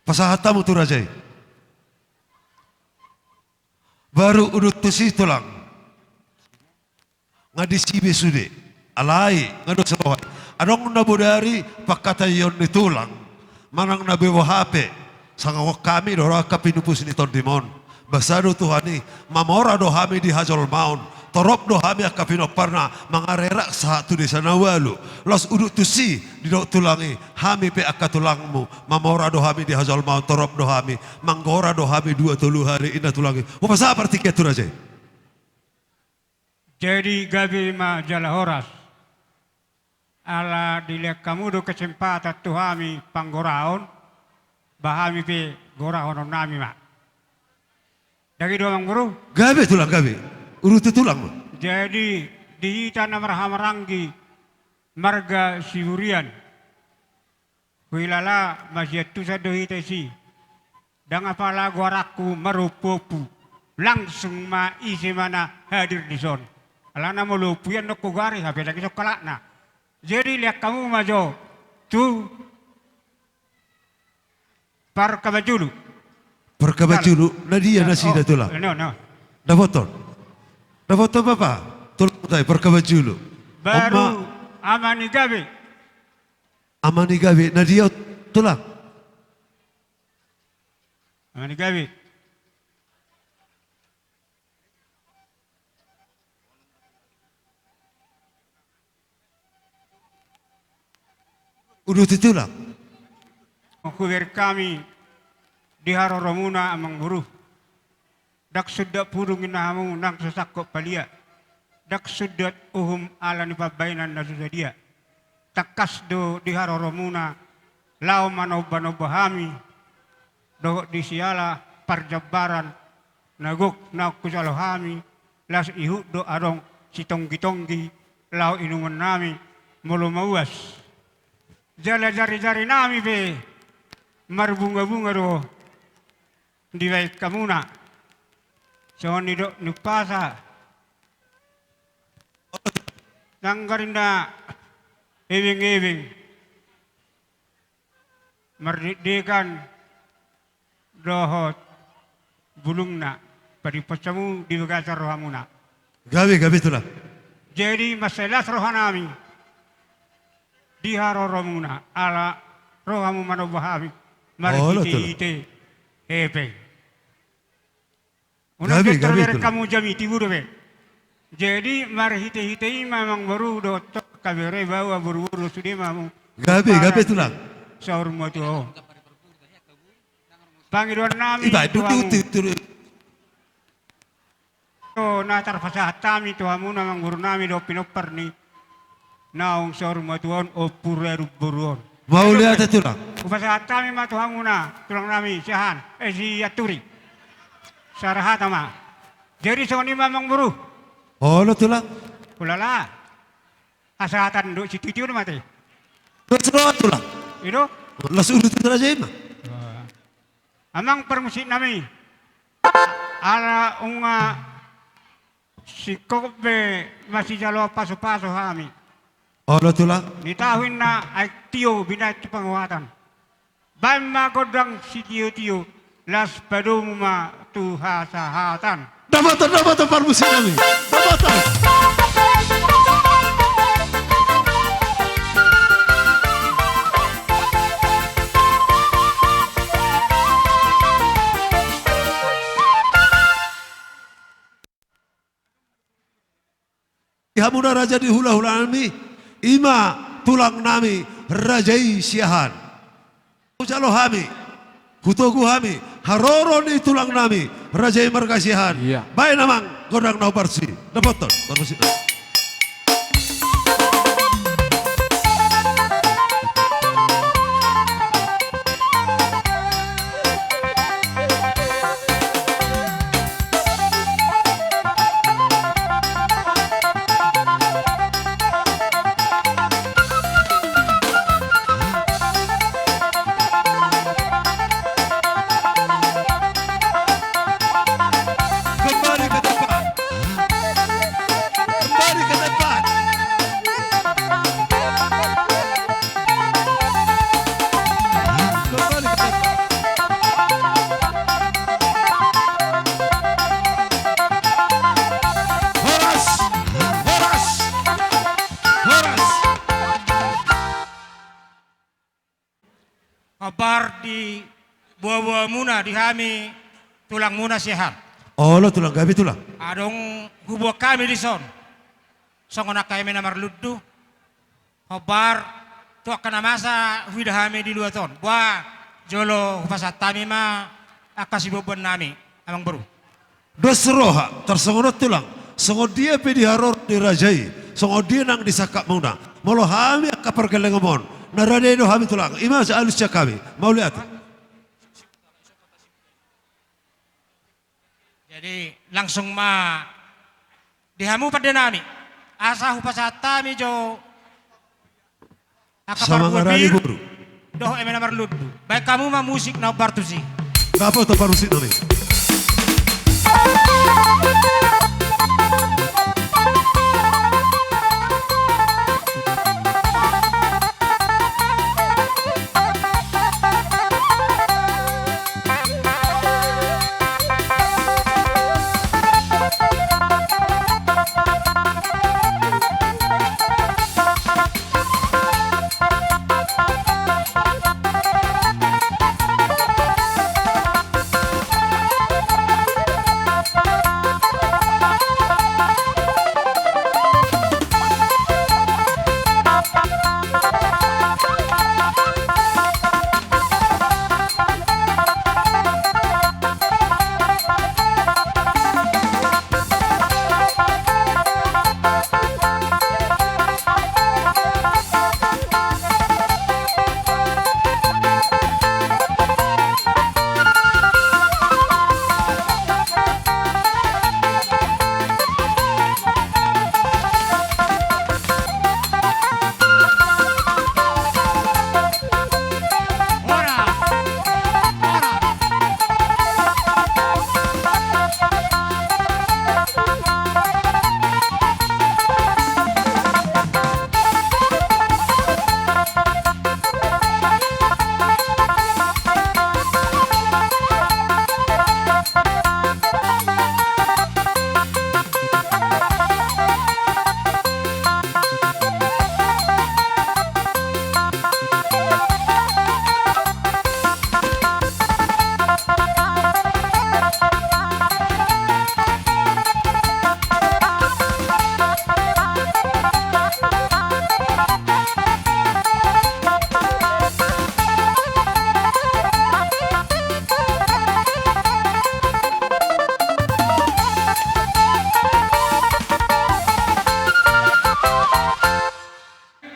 Pasahat hamu tu raja i. Baru udut tusi tulang. Nga disi be sude. Alai nga dos roha i. Adong na bodari pangkataion ni tulang manang na be boha pe. Sangohon hami do ro angka pinupus ni tondim on. Basa do Tuhan i, mamora do hami di hajolmaon. Torop do hami angka pinomparna mangarerak sahat tu desa na ualu. Laos udut tusi didok tulang i, hami pe angka tulangmu, mamora do hami di hajolmaon, torop do hami, manggora do hami dua tolu hali, ninna tulang i. Hupasahat partingkian tu raja i. Jadi gabe ma jala horas. Ala dilehon hamu do kesempatan tu hami panggoraon, ba hami pe gorahonon nami ma. Dang i do amangboru? Gabe tulang, gabe. Uduti tulang ma. Jadi di hita na marhahamaranggi marga Siburian. Huilala masiantusan do hita disi. Dang apala goaranku marompuompu. Langsung ma ise ma na hadir dison. Alana molo ompu i annon hugoari hape dang ison halakna. Jadi lehon hamu ma jo tu parkabanjulu. Parkabanjulu, na dia nasida tulang? Dapoton. Dapoton bapa. Tulang tai parkabanjulu. Baru ama ni gabe. Ama ni gabe, na dia tulang? Ama ni gabe. Uduti tulang. Hubereng hami di haroromuna amangboru. Dang sundat pudung ninna hamu nang so sangkot palia. Dang sundat uhum ala ni pambahenan na so sadia. Tangkas do di haroromuna laho manombanomba hami dohot di siala parjambaran na gok na hujalo hami. Laos ihut do adong sitonggitonggi laho inumon nami molo mauas. Jala jarijari nami pe marbungabunga do dibahen hamuna. Songon nidok ni umpasa, nanggarinda ebengebeng, mardekdekan dohot bulungna, padimpos hamu di bagasan rohamuna. Gabe, gabe tulang. Jadi mansai las rohanami di haroromuna ala ro hamu manomba hami marhitehite hepeng. Unang gabe, gabe tulang. Unang hamu jamiti, boru dope. Jadi marhitehite i ma amangboru dohot angka bere, baoa, boruboru, sude ma hamu. Gabe, gabe tulang. Saur matua on. Pangidoan nami tu hamu. Iba, tu, tu, tu, tu. Na tarpasahat hami tu hamuna amangboru nami dohot pinompar ni naung saur matua on, Ompu Radu boru on. Mauliate tulang. Hupasahat hami ma tu hamuna tulang nami Siahaan, eh, Sianturi. Sada hata ma. Jadi songon i ma amangboru. Olo tulang. Hulala. Hasahatan do sititi on mate. Dos roha tulang. I do. Las uduti raja i ma. Amang parmusik nami. Ala nunga singkop be masijalo pasupasu hami. Olo tulang. Nitahu inna aek tio binahen tu pangohatan. Baen ma gondang sitiotio, laos padomu ma tu hasahatan. Dapoton, dapoton parmusik nami. Dapoton. Di hamuna raja ni hulahula nami, i ma tulang nami raja i Siahaan. Hujalo hami, hutogu hami haroro ni tulang nami raja i marga Siahaan. Iya. Baen amang gondang na uparsi. Dapoton parmusik nami. Kembali ke tempat. Kembali Hombar di boaboamuna di hami tulangmuna sian. Olo tulang, gabe tulang. Adong huboan hami dison songon angka eme na marlundu. Hombar tu angka na masa huida hami di luat on. Boa, jolo hupasahat hami ma angka siboanboannami, amangboru. Dos roha tarsongon on tulang. Songon dia pe di haroro ni raja i, songon dia nang di sangkapmuna. Molo hami angka pargellengonmuna, na rade do hami tulang. I ma alus sian hami. Mauliate. Jadi langsung ma di hamu pandenami, asa hupasahat hami jo angka parbue pir dohot eme na marlundu. Baen hamu ma musik na hombar tusi. Dapotan parmusiknami.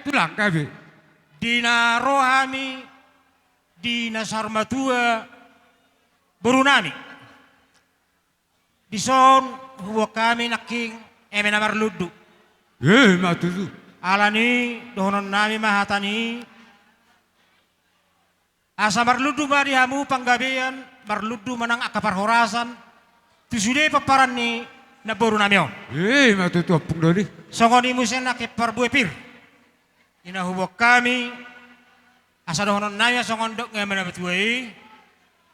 Tulang, gabe. Di na ro hami di na saur matua borunami, dison huboan hami nangkin eme na marlundu. Eh, ma tutu. Alani dohononnami ma hata ni, asa marlundu ma di hamu panggabean, marlundu ma nang angka parhorasan tu sude pomparan ni namborunami on. Eh, ma tutu, ompung doli. Songon i muse nangkin parbue pir, i na huboan hami. Asa dohononnami ma songon dok ni amang na matua i: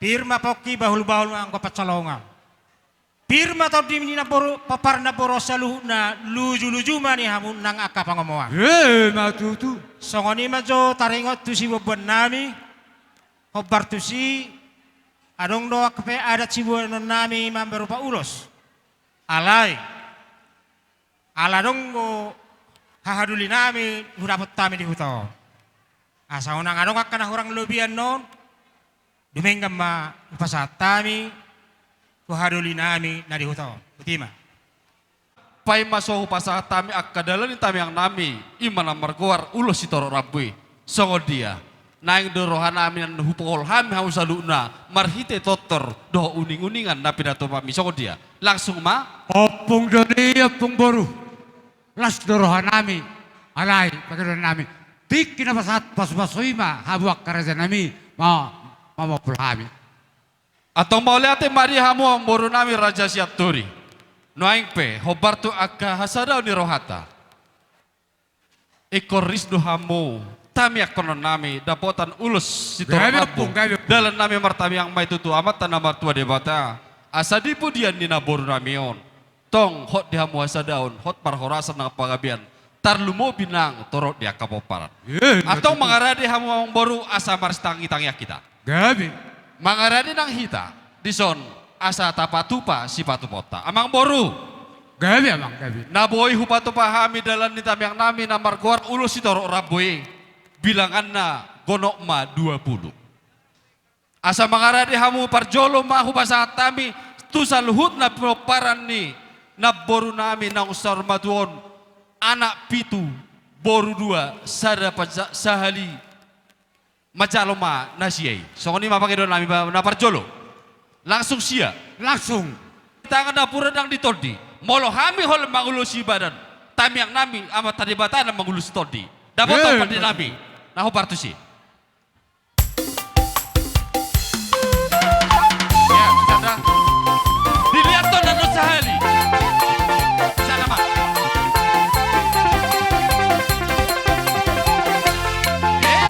Pir ma pongki, bahulbahul ma anggo pansalongan. Pir ma tondi ni namboru, pomparan namboru on saluhutna, lujuluju ma di hamu nang angka pangomoan. Eh, ma tutu. Songon i ma jo taringot tu siboanboannami. Hombar tusi, adong do angka pe adat siboanonnami mambaru paulos. Alai ala adong do hahadolinami hudapot hami di huta on. Asa unang adong angka na hurang lobian on, dumenggan ma hupasahat hami tu hahadolinami na di huta on. Botima. Paima so hupasahat hami angka dalan ni tangiangnami, i ma na margoar ulos sitorop rambu i. Songon dia? Naeng do rohanami na hupohol hami hamu saluhutna marhite tortor dohot uninguningan na pinatupa hami, songon dia? Langsung ma. Ompung doli, ompung boru, las do rohanami, alai pangidoannami, tingki na pasahat pasupasu i ma hamu angka rajanami ma-, mamompul hami. Antong mauliate ma di hamu amangborunami raja Sianturi. Nuaeng pe hombar tu angka hasadaon ni rohanta. Ingkon ris do hamu tangiangkononnami dapotan ulos sitorop rambu. Dalannami martangiang ma i tu Amanta na martua Debata, asa di pudian ni namborunami on, tong hot di hamu hasadaon, hot parhorasan nang panggabean, tarlumobi nang torop di angka pomparan. Eh, antong mangarade hamu amangboru asa marsitangitangian hita. Gabe. Mangarade nang hita dison asa tapatupa sipatupaonta. Amangboru. Gabe, amang, gabe. Na boi hupatupa hami dalan ni tamiang nami na margoar Ulos Sitorop Rambu i, bilanganna gonop ma dua pulu. Asa mangarade hamu parjolo ma hupasahat hami tu saluhutna pomparan ni namboru nami naung saur matua on, anak pitu, boru dua, sada pansa-, sahali. Manjalo ma na sia i. Songon i ma pangidoan nami ba-, na parjolo. Langsung sia. Langsung. Tangan na pura ndang di tondi. Molo hami holan mangulosi badan, tamiang nami Amanta Debata na mangulosi tondi. Dapoton, eh, pande nami. Na hombar tusi. Ya, bisa dah. Dilihat tuh, nano sahali. Bisa nama. Eh?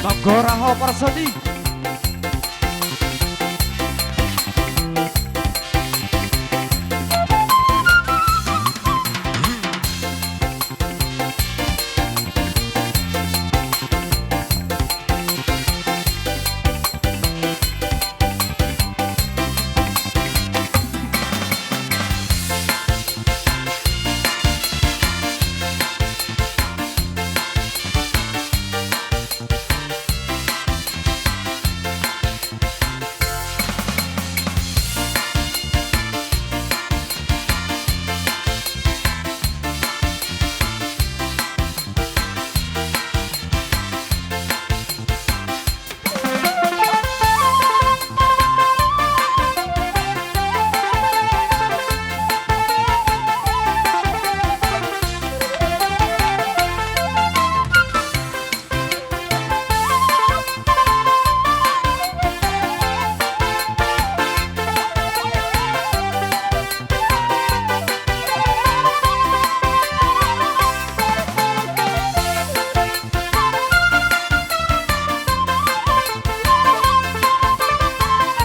Manggora ho parsaotik.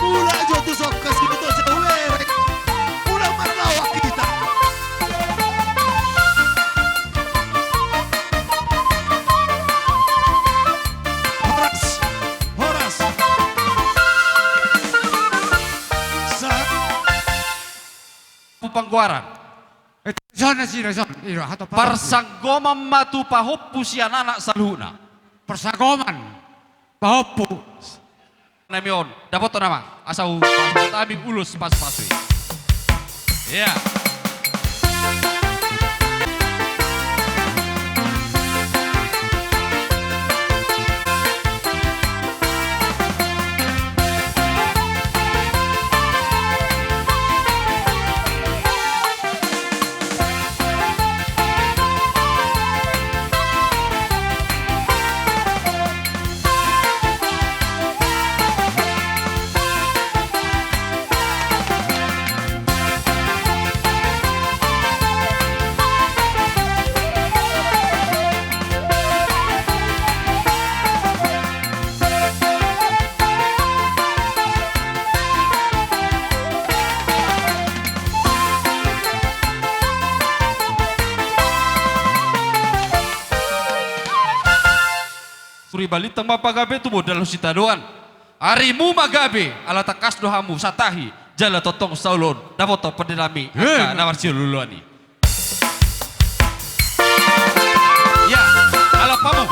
Mula jo tu songkas kita jauh erek. Mula marlawak kita. Horas, horas. Sa- Panggoaran. Eh, son na sira, son. Ira, hato pa- Parsanggoman ma tu pahompu sian anak saluhutna. Parsanggoman. Pahompu. Nami on. Dapoton nama. Asa hu-, pasahat hami ulos pasupasu i. Iya. Suri balintang ma pagabe tu modal sitadoan. Arimu ma gabe, ala tangkas do hamu satahi, jala tongtong saulon, dapoton pande nami, eh, angka na marsioloan i. Ya, ala pamu.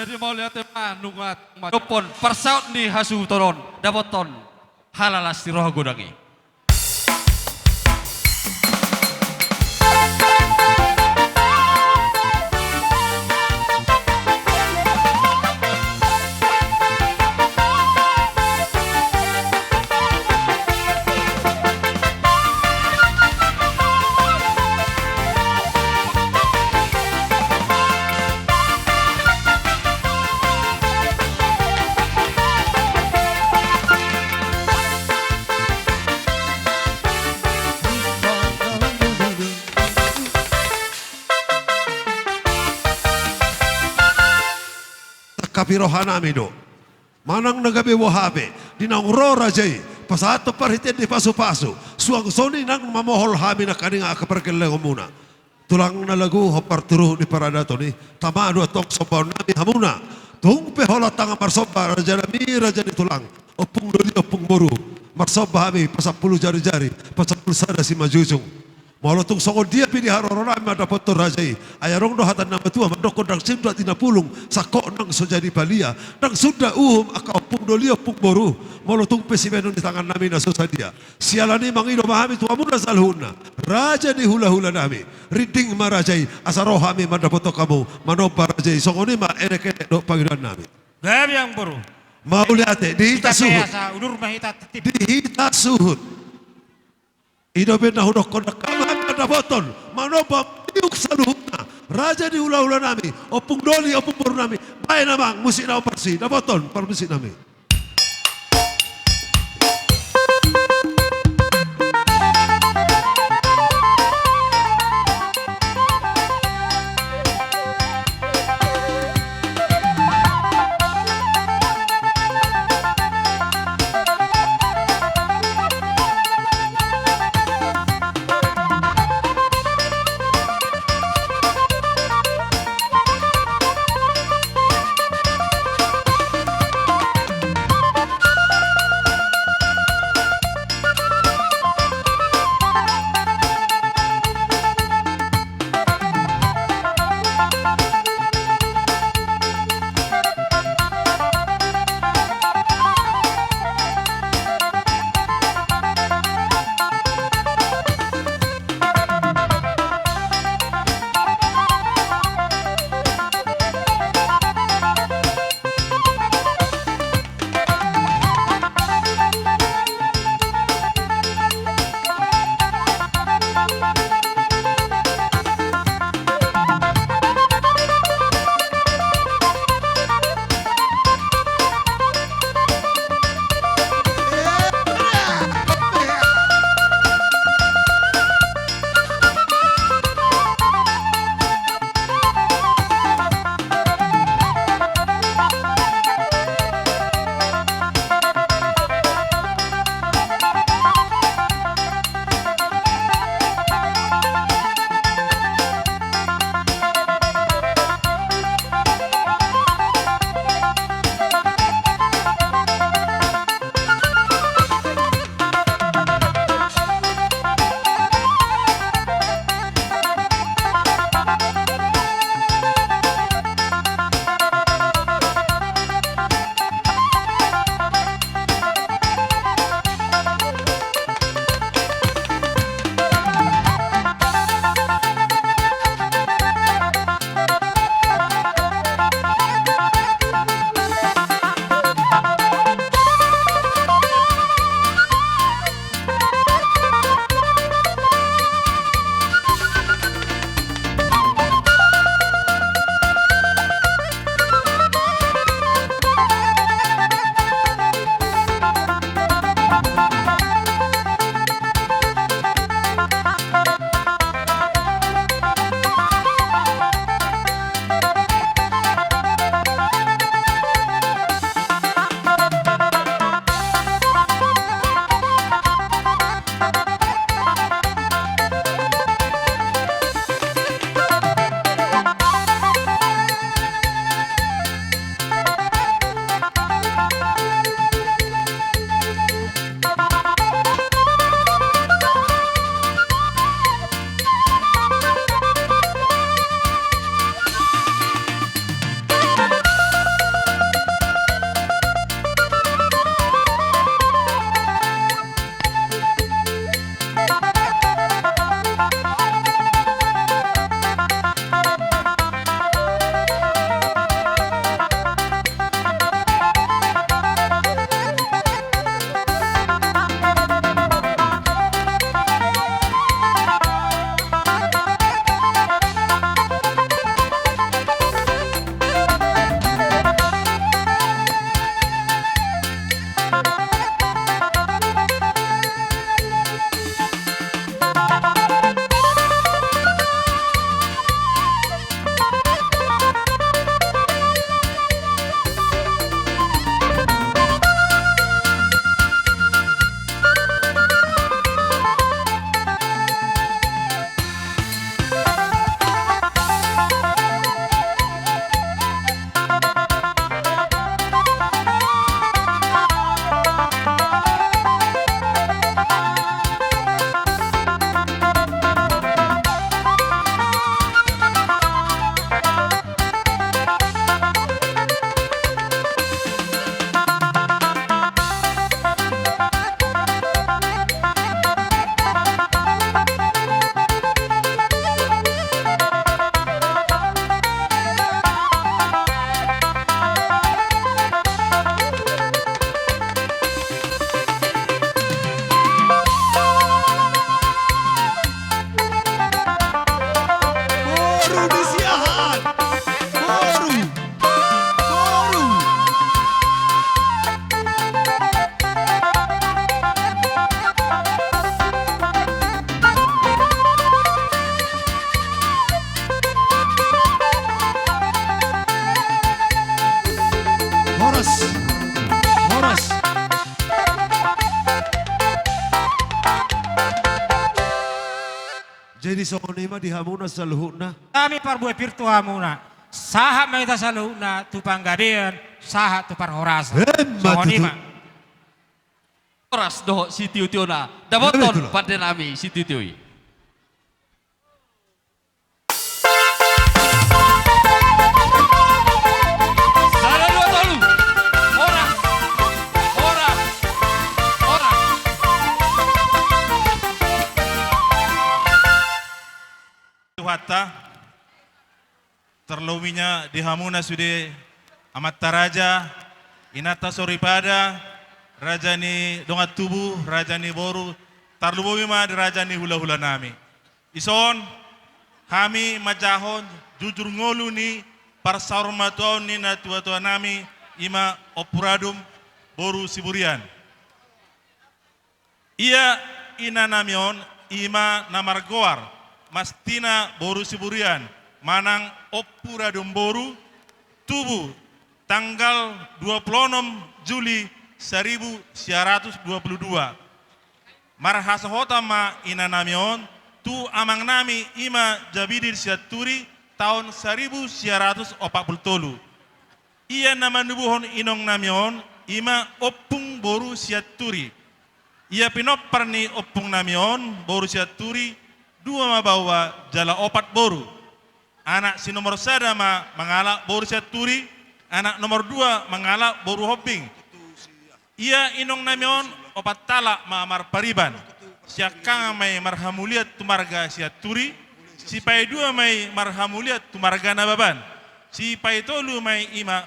Jadi mauliate ma nunga ma dophon parsaut ni hasuhuton on, dapothon halalas ni roha godang i. Sangkapi rohanami do. Manang na gabe boha pe, di naung ro raja i, pasahathon parhitean ni pasupasu, suang songon i nang mamohol hami nangkaningan angka pargellengonmuna. Tulang na lagu hombar tu ruhut ni paradaton i, tama do antong sombaonnami hamuna. Tung pe holan tangan marsomba rajanami, raja ni tulang, ompung doli, ompung boru, marsomba hami pasampulu jarijari, pasampulu sada simanjujung. Molo tung songon dia pe di haroronami mandapothon raja i, ai adong do hata ni na matua mandokhon, ndang sunda tinapulung, sangkot nang so jadi palia, ndang sunda uhum angka ompung doli, ompung boru, molo tung pe sibahenon ni tangannami na so sadia. Siala ni i mangido ma hami tu hamuna saluhutna, raja ni hulahulanami, rinding ma raja i, asa ro hami mandapothon hamu, manomba raja i, songon i ma, elek-elek do pangidoannami. Gabe amangboru. Mauliate, di hita suhut. Asa udur ma hita titip. Di hita suhut. I do umbahen na hudokhon nangkin, hami mandapothon, manomba, mangihut saluhutna, raja ni hulahulanami, ompung doli, ompung borunami, baen amang musik na hombar tusi, dapothon parmusiknami. Songon i ma di hamuna saluhutna. Hami parbue pir tu hamuna. Sahat ma hita saluhutna tu panggabean, sahat tu parhorasan. Emma tutu. Songon i ma. Horas dohot sitio-tiona. Dapothon pande nami sitio-tio i. Sada, dua, tolu. Horas. Horas. Horas. Tuhanta. Tarlumobi ma di hamuna sude amanta raja, inanta soripada, raja ni dongan tubu, raja ni boru, tarlumobi ma di raja ni hula-hula nami. Dison, hami manjalo jujur ngolu ni parsaurmatuaon ni natua-tua nami, i ma Ompu Radum boru Siburian. Ia ina nami on, i ma na margoar Mastina boru Siburian, manang Ompu Radum boru, tubu tanggal dua puluh enam Juli seribu sembilan ratus dua puluh dua. Marhasohotan ma ina nami on tu amang nami, i ma Jabidin Sianturi, taon seribu sembilan ratus opat puluh tolu. Ia na manubuhon inong nami on, i ma Ompung boru Sianturi. Ia pinompar ni ompung nami on, boru Sianturi, dua ma baoa jala opat boru. Anak si nomor sada ma mangalap boru Sianturi, anak nomor dua mangalap boru Hombing. Ia inong nami on opat halak ma marpariban. Siangkangan ma i marhamulian tu marga Sianturi, sipaidua ma i marhamulian tu marga Nababan, sipaitolu ma i, i ma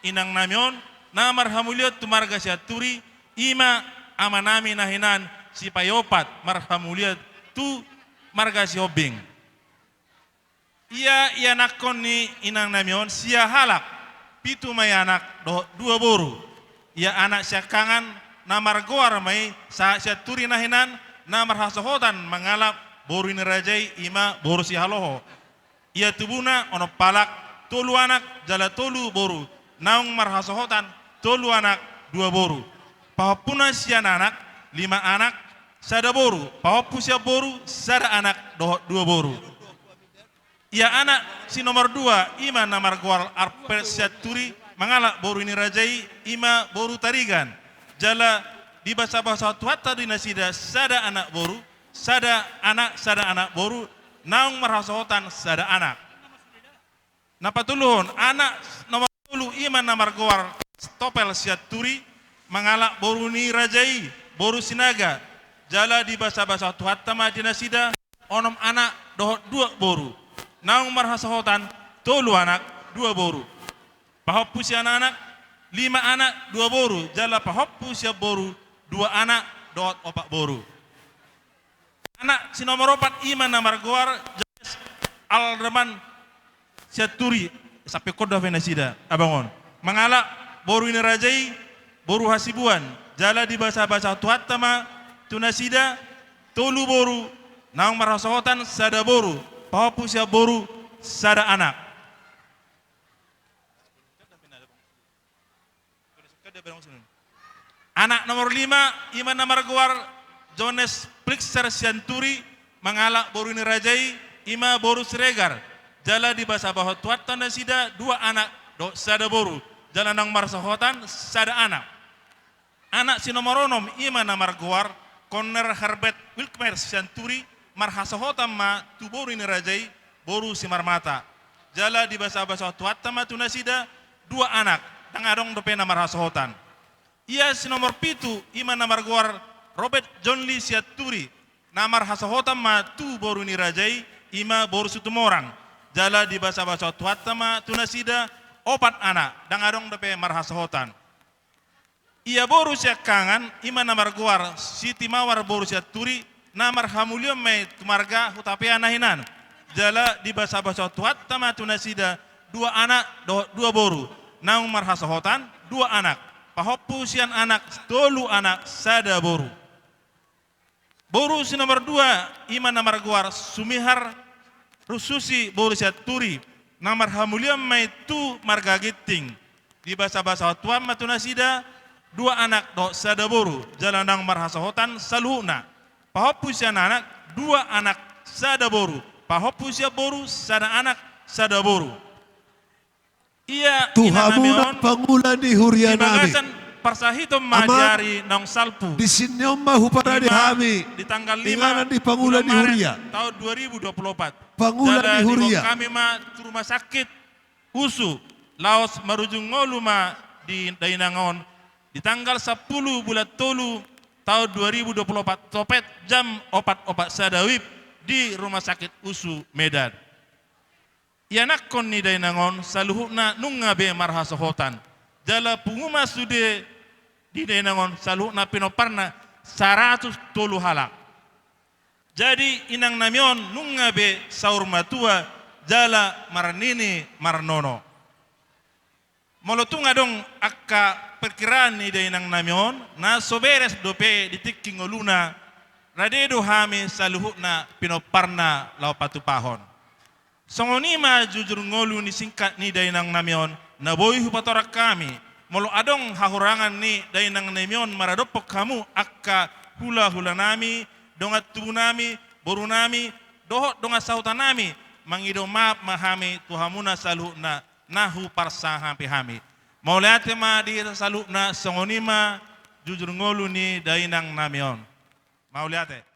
inang nami on na marhamulian tu marga Sianturi, i ma ama nami na hinan, sipaiopat marhamulian tu marga Sihombing. Ia ianakhon ni inang nami on sia halak, pitu ma i anak dohot dua boru. Ia anak siangkangan na margoar ma i sahat Sianturi na hinan, na marhasohotan mangalap boru ni raja i, i ma boru Sihaloho. Ia tubuna onom halak, tolu anak jala tolu boru, naung marhasohotan tolu anak dua boru. Pahompuna sian anak, lima anak, sada boru, pahompu sian boru, sada anak dohot dua boru. Ia anak si nomor dua, i ma na margoar Arpel Sianturi, mangalap boru ni raja i, i ma boru Tarigan. Jala dibasabasa Tuhanta di nasida sada anak boru, sada anak, sada anak boru, naung marhasohotan sada anak. Na patoluhon, anak nomor tolu, i ma na margoar Topel Sianturi, mangalap boru ni raja i, boru Sinaga. Jala dibasabasa Tuhanta ma di nasida onom anak dohot dua boru, naung marhasohotan tolu anak dua boru. Pahompu sian anak, lima anak dua boru, jala pahompu sian boru, dua anak dohot opat boru. Anak si nomor opat, i ma na margoar Johannes Alderman Sianturi, sampe on do hape nasida, abang on. Mangalap boru ni raja i, boru Hasibuan, jala dibasabasa Tuhanta ma tu nasida tolu boru, naung marhasohotan sada boru, pahompu sian boru, sada anak. Anak nomor lima, i ma na margoar Johannes Plixer Sianturi, mangalap boru ni raja i, i ma boru Siregar. Jala dibasabasa Tuhanta nasida dua anak dohot sada boru, jala naung marhasohotan sada anak. Anak si nomor onom, i ma na margoar Konner Herbert Wilkmer Sianturi, marhasohotan ma tu boru ni raja i, boru Simarmata. Jala dibasabasa Tuhanta ma tu nasida dua anak, ndang adong dope na marhasohotan. Ia si nomor pitu, i ma na margoar Robert John Lee Sianturi, na marhasohotan ma tu boru ni raja i, i ma boru Situmorang. Jala dibasabasa Tuhanta ma tu nasida opat anak, ndang adong dope marhasohotan. Ia boru siangkangan, i ma na margoar Sitimawar boru Sianturi, na marhamulian ma i tu marga Hutapea na hinan. Jala dibasabasa Tuhanta ma tu nasida dua anak dohot dua boru, naung marhasohotan dua anak. Pahompu sian anak, tolu anak, sada boru. Boru si nomor dua, i ma na margoar Sumihar Rususi boru Sianturi, na marhamulian ma i tu marga Ginting. Dibasabasa Tuhan ma tu nasida dua anak dohot sada boru, jala naung marhasohotan saluhutna. Pahompu sian anak, dua anak sada boru, pahompu sian boru, sada anak, sada boru. Ia tu inang nami hamuna on, pangula ni huria nami, di bagasan parsahiton ma di ari naung salpu. Di sini on ma huparade hami di tanggal lima, inganan ni pangula ni huria, tahun dua ribu dua puluh empat. Pangula ni huria. Jala dibaen hami ma tu rumah sakit Usu, laos marujung ngolu ma di dainang on di tanggal sampulu bulan tolu tahun dua ribu dua puluh empat, topet jam opat opat sada WIB di Rumah Sakit Usu, Medan. Ianakhon ni dainang on saluhutna nunga be marhasohotan. Jala pungu ma sude di dainang on saluhutna pinomparna saratus tolu halak. Jadi inang nami on nunga be saur matua jala marnini marnono. Molo tung adong angka perkiraan ni dainang nami on na so beres dope di tingki ngoluna, rade do hami saluhutna pinomparna laho patupahon. Songon i ma jujur ngolu ni singkat ni dainang nami on na boi hupatorang hami. Molo adong hahurangan ni dainang nami on maradophon hamu angka hulahula nami, dongan tubu nami, boru nami, dohot dongan sahuta nami, mangido maaf ma hami tu hamuna saluhutna na huparsangapi hami. Mauliate ma di hita saluhutna, songon i ma jujur ngolu ni dainang nami on. Mauliate.